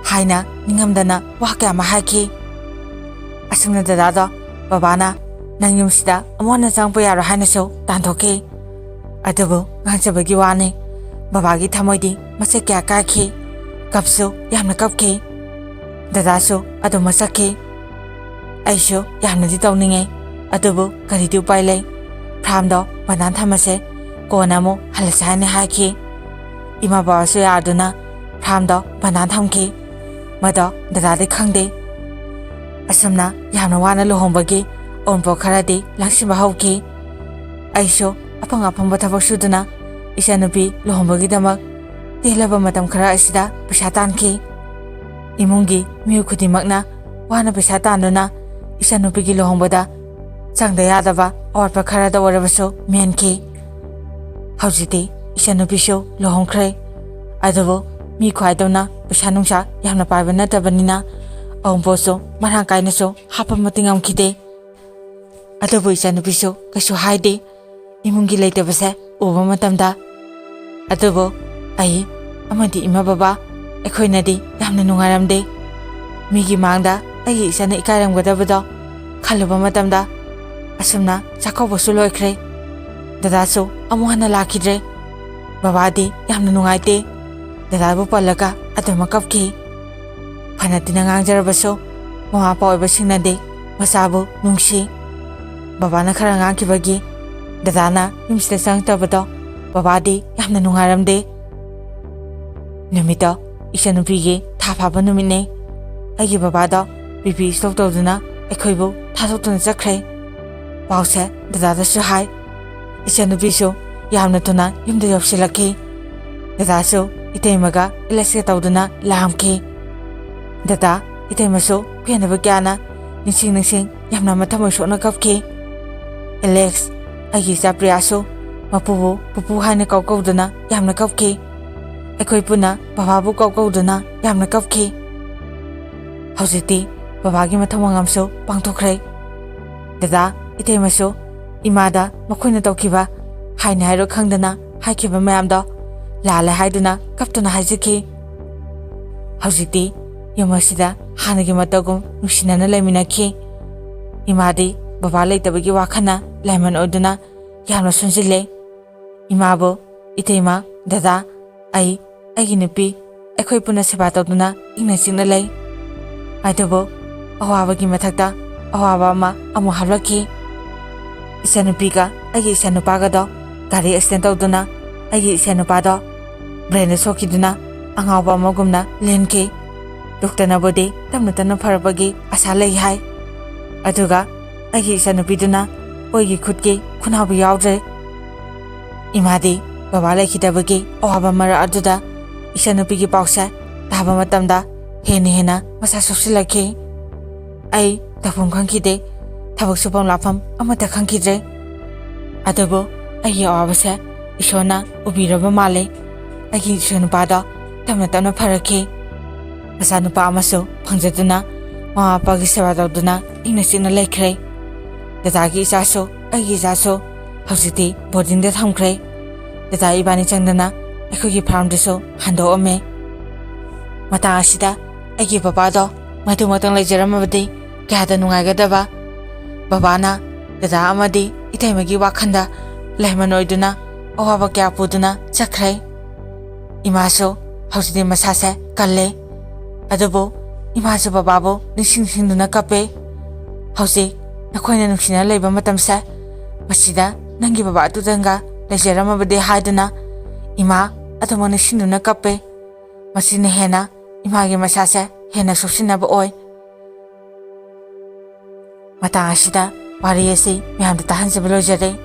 ꯍꯥꯏꯅ ꯅꯤꯡꯉꯝꯗꯅ ꯋꯥ ꯀꯌꯥ ꯑꯃ ꯍꯥꯏꯈꯤ꯫ ꯑꯁꯨꯝꯅ ꯗꯗꯥꯗꯣ ꯕꯕꯥꯅ ꯅꯪ ꯌꯨꯝꯁꯤꯗ ꯑꯃꯨꯛ ꯍꯟꯅ ꯆꯪꯉꯛꯄ ꯌꯥꯔꯣꯏ ꯍꯥꯏꯅꯁꯨ ꯇꯥꯟꯊꯣꯛꯈꯤ꯫ ꯑꯗꯨꯕꯨ ꯉꯥꯡꯖꯕꯒꯤ ꯋꯥꯅꯤ, ꯕꯕꯥꯒꯤ ꯊꯃꯣꯏꯗꯤ ꯃꯆꯦꯠ ꯀꯌꯥ ꯀꯥꯏꯈꯤ꯫ ꯀꯞꯁꯨ ꯌꯥꯝꯅ ꯀꯞꯈꯤ꯫ ꯗꯗꯥꯁꯨ ꯑꯗꯨꯃꯛ ꯆꯠꯈꯤ꯫ ꯑꯩꯁꯨ ꯌꯥꯝꯅꯗꯤ ꯇꯧꯅꯤꯡꯉꯦ, ꯑꯗꯨꯕꯨ ꯀꯔꯤꯗꯤ ꯎꯄꯥꯏ ꯂꯩ? ꯐꯥꯔꯝꯗꯣ ꯕꯟꯗꯥꯟ ꯊꯝꯃꯁꯦ, ꯀꯣꯟꯅ ꯑꯃꯨꯛ ꯍꯜꯂꯁꯦ ꯍꯥꯏꯅ ꯍꯥꯏꯈꯤ꯫ ꯏꯃꯥ ꯕꯕꯥꯁꯨ ꯌꯥꯗꯨꯅ ꯐꯥꯔꯝꯗꯣ ꯕꯟꯗꯥꯟ ꯊꯝꯈꯤ꯫ ꯃꯗꯣ ꯗꯗꯥꯗꯤ ꯈꯪꯗꯦ꯫ ꯑꯁꯨꯝꯅ ꯌꯥꯝꯅ ꯋꯥꯅ ꯂꯨꯍꯣꯡꯕꯒꯤ ꯑꯎꯟꯄꯣꯠ ꯈꯔꯗꯤ ꯂꯥꯡꯁꯤꯟꯕ ꯍꯧꯈꯤ꯫ ꯑꯩꯁꯨ ꯑꯐꯪ ꯑꯐꯪꯕ ꯊꯕꯛ ꯁꯨꯗꯨꯅ ꯏꯆꯟꯅꯨꯄꯤ ꯂꯨꯍꯣꯡꯕꯒꯤꯗꯃꯛ ꯇꯦꯜꯂꯕ ꯃꯇꯝ ꯈꯔ ꯑꯁꯤꯗ ꯄꯩꯁꯥ ꯇꯥꯟꯈꯤ꯫ ꯏꯃꯨꯡꯒꯤ ꯃꯤꯑꯣꯏ ꯈꯨꯗꯤꯡꯃꯛꯅ ꯋꯥꯅ ꯄꯩꯁꯥ ꯇꯥꯟꯗꯨꯅ ꯏꯆꯟꯅꯨꯄꯤꯒꯤ ꯂꯨꯍꯣꯡꯕꯗ ꯆꯪꯗ ꯌꯥꯗꯕ ꯑꯋꯥꯠꯄ ꯈꯔꯗ ꯑꯣꯏꯔꯕꯁꯨ ꯃꯦꯟꯈꯤ꯫ ꯍꯧꯖꯤꯛꯇꯤ ꯏꯆꯟꯅꯨꯄꯤꯁꯨ ꯂꯨꯍꯣꯡꯈ꯭ꯔꯦ꯫ ꯑꯗꯨꯕꯨ ꯃꯤ ꯈ꯭ꯋꯥꯏꯗꯧꯅ ꯄꯩꯁꯥ ꯅꯨꯡꯁꯥ ꯌꯥꯝꯅ ꯄꯥꯏꯕ ꯅꯠꯇꯕꯅꯤꯅ ꯑꯎꯟꯄꯣꯠꯁꯨ ꯃꯔꯥꯡ ꯀꯥꯏꯅꯁꯨ ꯍꯥꯞꯄꯃꯛꯇꯤ ꯉꯝꯈꯤꯗꯦ꯫ ꯑꯗꯨꯕꯨ ꯏꯆꯟꯅꯨꯄꯤꯁꯨ ꯀꯩꯁꯨ ꯍꯥꯏꯗꯦ꯫ ꯏꯃꯨꯡꯒꯤ ꯂꯩꯇꯕꯁꯦ ꯎꯕ ꯃꯇꯝꯗ꯫ ꯑꯗꯨꯕꯨ ꯑꯩ ꯑꯃꯗꯤ ꯏꯃꯥ ꯕꯕꯥ ꯑꯩꯈꯣꯏꯅꯗꯤ ꯌꯥꯝꯅ ꯅꯨꯡꯉꯥꯏꯔꯝꯗꯦ꯫ ꯃꯤꯒꯤ ꯃꯥꯡꯗ ꯑꯩꯒꯤ ꯏꯆꯟꯅ ꯏꯀꯥꯏꯔꯝꯒꯗꯕꯗꯣ ꯈꯜꯂꯨꯕ ꯃꯇꯝꯗ ꯑꯁꯨꯝꯅ ꯆꯥꯛꯀꯧꯕꯁꯨ ꯂꯣꯏꯈ꯭ꯔꯦ꯫ ꯗꯗꯥꯁꯨ ꯑꯃꯨꯛ ꯍꯟꯅ ꯂꯥꯛꯈꯤꯗ꯭ꯔꯦ꯫ ꯕꯕꯥꯗꯤ ꯌꯥꯝꯅ ꯅꯨꯡꯉꯥꯏꯇꯦ꯫ ꯗꯗꯥꯕꯨ ꯄꯜꯂꯒ ꯑꯗꯨꯃꯛ ꯀꯞꯈꯤ꯫ ꯐꯅ ꯇꯤꯅ ꯉꯥꯡꯖꯔꯕꯁꯨ ꯃꯃꯥ ꯃꯄꯥ ꯑꯣꯏꯕꯁꯤꯡꯅꯗꯤ ꯃꯆꯥꯕꯨ ꯅꯨꯡꯁꯤ꯫ ꯕꯕꯥꯅ ꯈꯔ ꯉꯥꯡꯈꯤꯕꯒꯤ ꯗꯗꯥꯅ ꯌꯨꯝꯁꯤꯗ ꯆꯪꯉꯛꯇꯕꯗꯣ ꯕꯕꯥꯗꯤ ꯌꯥꯝꯅ ꯅꯨꯡꯉꯥꯏꯔꯝꯗꯦ꯫ ꯅꯨꯃꯤꯠꯇꯣ ꯏꯆꯟꯅꯨꯄꯤꯒꯤ ꯊꯥ ꯐꯥꯕ ꯅꯨꯃꯤꯠꯅꯦ꯫ ꯑꯩꯒꯤ ꯕꯕꯥꯗꯣ ꯕꯤ ꯄꯤ ꯏꯁꯇ꯭ꯔꯣꯛ ꯇꯧꯗꯨꯅ ꯑꯩꯈꯣꯏꯕꯨ ꯊꯥꯗꯣꯛꯇꯨꯅ ꯆꯠꯈ꯭ꯔꯦ꯫ ꯄꯥꯎꯁꯦ ꯗꯗꯥꯗꯁꯨ ꯍꯥꯏ꯫ ꯏꯆꯟꯅꯨꯄꯤꯁꯨ ꯌꯥꯝꯅ ꯊꯨꯅ ꯌꯨꯝꯗ ꯌꯧꯁꯤꯜꯂꯛꯈꯤ꯫ ꯗꯗꯥꯁꯨ ꯏꯇꯩꯃꯒ ꯏꯂꯦꯛꯁꯀ ꯇꯧꯗꯨꯅ ꯂꯥꯛꯑꯝꯈꯤ꯫ ꯗꯗꯥ ꯏꯇꯩꯃꯁꯨ ꯄꯦꯟꯗꯕ ꯀꯌꯥꯅ ꯅꯤꯡꯁꯤꯡ ꯅꯤꯡꯁꯤꯡ ꯌꯥꯝꯅ ꯃꯊꯃꯣꯏ ꯁꯣꯛꯅ ꯀꯞꯈꯤ꯫ ꯑꯦꯂꯦꯛꯁ, ꯑꯩꯒꯤ ꯏꯆꯥ ꯄ꯭ꯔꯤꯌꯥꯁꯨ ꯃꯄꯨꯕꯨ ꯄꯨꯄꯨ ꯍꯥꯏꯅ ꯀꯧ ꯀꯧꯗꯨꯅ ꯌꯥꯝꯅ ꯀꯞꯈꯤ꯫ ꯑꯩꯈꯣꯏ ꯄꯨꯟꯅ ꯕꯕꯥꯕꯨ ꯀꯧ ꯀꯧꯗꯨꯅ ꯌꯥꯝꯅ ꯀꯞꯈꯤ꯫ ꯍꯧꯖꯤꯛꯇꯤ ꯕꯕꯥꯒꯤ ꯃꯊꯧ ꯃꯉꯝꯁꯨ ꯄꯥꯡꯊꯣꯛꯈ꯭ꯔꯦ꯫ ꯗꯗꯥ ꯏꯇꯩꯃꯁꯨ ꯏꯃꯥꯗ ꯃꯈꯣꯏꯅ ꯇꯧꯈꯤꯕ ꯍꯥꯏꯅꯤ ꯍꯥꯏꯔꯣ ꯈꯪꯗꯅ ꯍꯥꯏꯈꯤꯕ ꯃꯌꯥꯝꯗꯣ ꯂꯥꯜꯂꯦ ꯍꯥꯏꯗꯨꯅ ꯀꯞꯇꯨꯅ ꯍꯥꯏꯖꯈꯤ꯫ ꯍꯧꯖꯤꯛꯇꯤ ꯌꯨꯝ ꯑꯁꯤꯗ ꯍꯥꯟꯅꯒꯤ ꯃꯇꯧꯒꯨꯝ ꯅꯨꯡꯁꯤꯅꯅ ꯂꯩꯃꯤꯟꯅꯈꯤ꯫ ꯏꯃꯥꯗꯤ ꯕꯕꯥ ꯂꯩꯇꯕꯒꯤ ꯋꯥꯈꯜꯅ ꯂꯥꯏꯃꯟ ꯑꯣꯏꯗꯨꯅ ꯌꯥꯝꯅ ꯁꯣꯟꯖꯤꯜꯂꯦ꯫ ꯏꯃꯥꯕꯨ ꯏꯇꯩꯃ, ꯗꯗꯥ, ꯑꯩ, ꯑꯩꯒꯤ ꯅꯨꯄꯤ, ꯑꯩꯈꯣꯏ ꯄꯨꯟꯅ ꯁꯦꯕꯥ ꯇꯧꯗꯨꯅ ꯏꯪꯅ ꯆꯤꯛꯅ ꯂꯩ꯫ ꯑꯗꯨꯕꯨ ꯑꯋꯥꯕꯒꯤ ꯃꯊꯛꯇ ꯑꯋꯥꯕ ꯑꯃ ꯑꯃꯨꯛ ꯍꯥꯞꯂꯛꯈꯤ꯫ ꯏꯆꯟꯅꯨꯄꯤꯒ ꯑꯩꯒꯤ ꯏꯆꯟꯅꯨꯄꯥꯒꯗꯣ ꯒꯥꯔꯤ ꯑꯦꯛꯁꯤꯗꯦꯟ ꯇꯧꯗꯨꯅ ꯑꯩꯒꯤ ꯏꯆꯟꯅꯨꯄꯥꯗꯣ ꯕ꯭ꯔꯦꯟꯗ ꯁꯣꯛꯈꯤꯗꯨꯅ ꯑꯉꯥꯎꯕ ꯑꯃꯒꯨꯝꯅ ꯂꯦꯟꯈꯤ꯫ ꯗꯣꯛꯇꯔꯅꯕꯨꯗꯤ ꯇꯞꯅ ꯇꯞꯅ ꯐꯔꯛꯄꯒꯤ ꯑꯁꯥ ꯂꯩ ꯍꯥꯏ꯫ ꯑꯗꯨꯒ ꯑꯩꯒꯤ ꯏꯆꯟꯅꯨꯄꯤꯗꯨꯅ ꯑꯣꯏꯒꯤ ꯈꯨꯠꯀꯤ ꯈꯨꯅꯥꯎꯕꯤ ꯌꯥꯎꯗ꯭ꯔꯦ꯫ ꯏꯃꯥꯗꯤ ꯕꯕꯥ ꯂꯩꯈꯤꯗꯕꯒꯤ ꯑꯋꯥꯕ ꯃꯔꯛ ꯑꯗꯨꯗ ꯏꯆꯟꯅꯨꯄꯤꯒꯤ ꯄꯥꯎꯁꯦ ꯇꯥꯕ ꯃꯇꯝꯗ ꯍꯦꯟꯅ ꯍꯦꯟꯅ ꯃꯁꯥ ꯁꯣꯛꯆꯤꯜꯂꯛꯈꯤ꯫ ꯑꯩ ꯇꯧꯐꯝ ꯈꯪꯈꯤꯗꯦ, ꯊꯕꯛ ꯁꯨꯐꯝ ꯂꯥꯛꯐꯝ ꯑꯃꯠꯇ ꯈꯪꯈꯤꯗ꯭ꯔꯦ꯫ ꯑꯗꯨꯕꯨ ꯑꯩꯒꯤ ꯑꯋꯥꯕꯁꯦ ꯏꯁꯣꯔꯅ ꯎꯕꯤꯔꯕ ꯃꯥꯜꯂꯦ꯫ ꯑꯩꯒꯤ ꯏꯆꯟꯅꯨꯄꯥꯗꯣ ꯇꯞꯅ ꯇꯞꯅ ꯐꯔꯛꯈꯤ꯫ ꯃꯆꯥꯅꯨꯄꯥ ꯑꯃꯁꯨ ꯐꯪꯖꯗꯨꯅ ꯃꯃꯥ ꯃꯄꯥꯒꯤ ꯁꯦꯕꯥ ꯇꯧꯗꯨꯅ ꯏꯪꯅ ꯆꯤꯛꯅ ꯂꯩꯈ꯭ꯔꯦ꯫ ꯗꯗꯥꯒꯤ ꯏꯆꯥꯁꯨ, ꯑꯩꯒꯤ ꯏꯆꯥꯁꯨ ꯍꯧꯖꯤꯛꯇꯤ ꯕꯣꯔꯗꯤꯡꯗ ꯊꯝꯈ꯭ꯔꯦ꯫ ꯗꯗꯥ ꯏꯕꯥꯅꯤ ꯆꯪꯗꯅ ꯑꯩꯈꯣꯏꯒꯤ ꯐꯥꯔꯝꯗꯨꯁꯨ ꯍꯟꯗꯣꯛꯑꯝꯃꯦ꯫ ꯃꯇꯥꯡ ꯑꯁꯤꯗ ꯑꯩꯒꯤ ꯕꯕꯥꯗꯣ ꯃꯇꯨꯃꯛꯇꯪ ꯂꯩꯖꯔꯝꯃꯕꯗꯤ ꯀꯌꯥꯗ ꯅꯨꯡꯉꯥꯏꯒꯗꯕ꯫ ꯕꯕꯥꯅ ꯗꯗꯥ ꯑꯃꯗꯤ ꯏꯇꯩꯃꯒꯤ ꯋꯥꯈꯜꯗ ꯂꯥꯏꯃꯟ ꯑꯣꯏꯗꯨꯅ ꯑꯋꯥꯕ ꯀꯌꯥ ꯄꯨꯗꯨꯅ ꯆꯠꯈ꯭ꯔꯦ꯫ ꯏꯃꯥꯁꯨ ꯍꯧꯖꯤꯛꯇꯤ ꯃꯁꯥꯁꯦ ꯀꯜꯂꯦ꯫ ꯑꯗꯨꯕꯨ ꯏꯃꯥꯁꯨ ꯕꯕꯥꯕꯨ ꯅꯤꯡꯁꯤꯡ ꯅꯤꯡꯁꯤꯡꯗꯨꯅ ꯀꯞꯄꯦ꯫ ꯍꯧꯖꯤꯛ ꯅꯈꯣꯏꯅ ꯅꯨꯡꯁꯤꯅ ꯂꯩꯕ ꯃꯇꯝꯁꯦ, ꯃꯁꯤꯗ ꯅꯪꯒꯤ ꯕꯕꯥ ꯑꯗꯨꯗꯪꯒ ꯂꯩꯖꯔꯝꯃꯕꯗꯤ ꯍꯥꯏꯗꯨꯅ ꯏꯃꯥ ꯑꯗꯨꯃꯛ ꯅꯤꯡꯁꯤꯡꯗꯨꯅ ꯀꯞꯄꯦ꯫ ꯃꯁꯤꯅ ꯍꯦꯟꯅ ꯏꯃꯥꯒꯤ ꯃꯁꯥꯁꯦ ꯍꯦꯟꯅ ꯁꯣꯛꯆꯤꯟꯅꯕ ꯑꯣꯏ꯫ ꯃꯇꯥꯡ ꯑꯁꯤꯗ ꯋꯥꯔꯤ ꯑꯁꯤ ꯃꯌꯥꯝꯗ ꯇꯥꯍꯟꯖꯕ ꯂꯣꯏꯖꯔꯦ꯫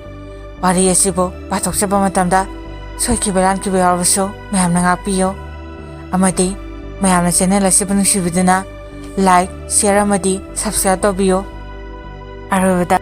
ꯋꯥꯔꯤ ꯑꯁꯤꯕꯨ ꯄꯥꯊꯣꯛꯆꯕ ꯃꯇꯝꯗ ꯁꯣꯏꯈꯤꯕ ꯂꯥꯟꯈꯤꯕ ꯌꯥꯎꯔꯕꯁꯨ ꯃꯌꯥꯝꯅ ꯉꯥꯛꯄꯤꯌꯨ꯫ ꯑꯃꯗꯤ ꯃꯌꯥꯝꯅ ꯆꯦꯅꯦꯜ ꯑꯁꯤꯕꯨ ꯅꯨꯡꯁꯤꯕꯤꯗꯨꯅ ꯂꯥꯏꯛ, ꯁꯤꯌꯔ ꯑꯃꯗꯤ ꯁꯕꯁꯀ꯭ꯔꯥꯏꯕ ꯇꯧꯕꯤꯌꯨ꯫ ꯑꯔꯣꯏꯕꯗ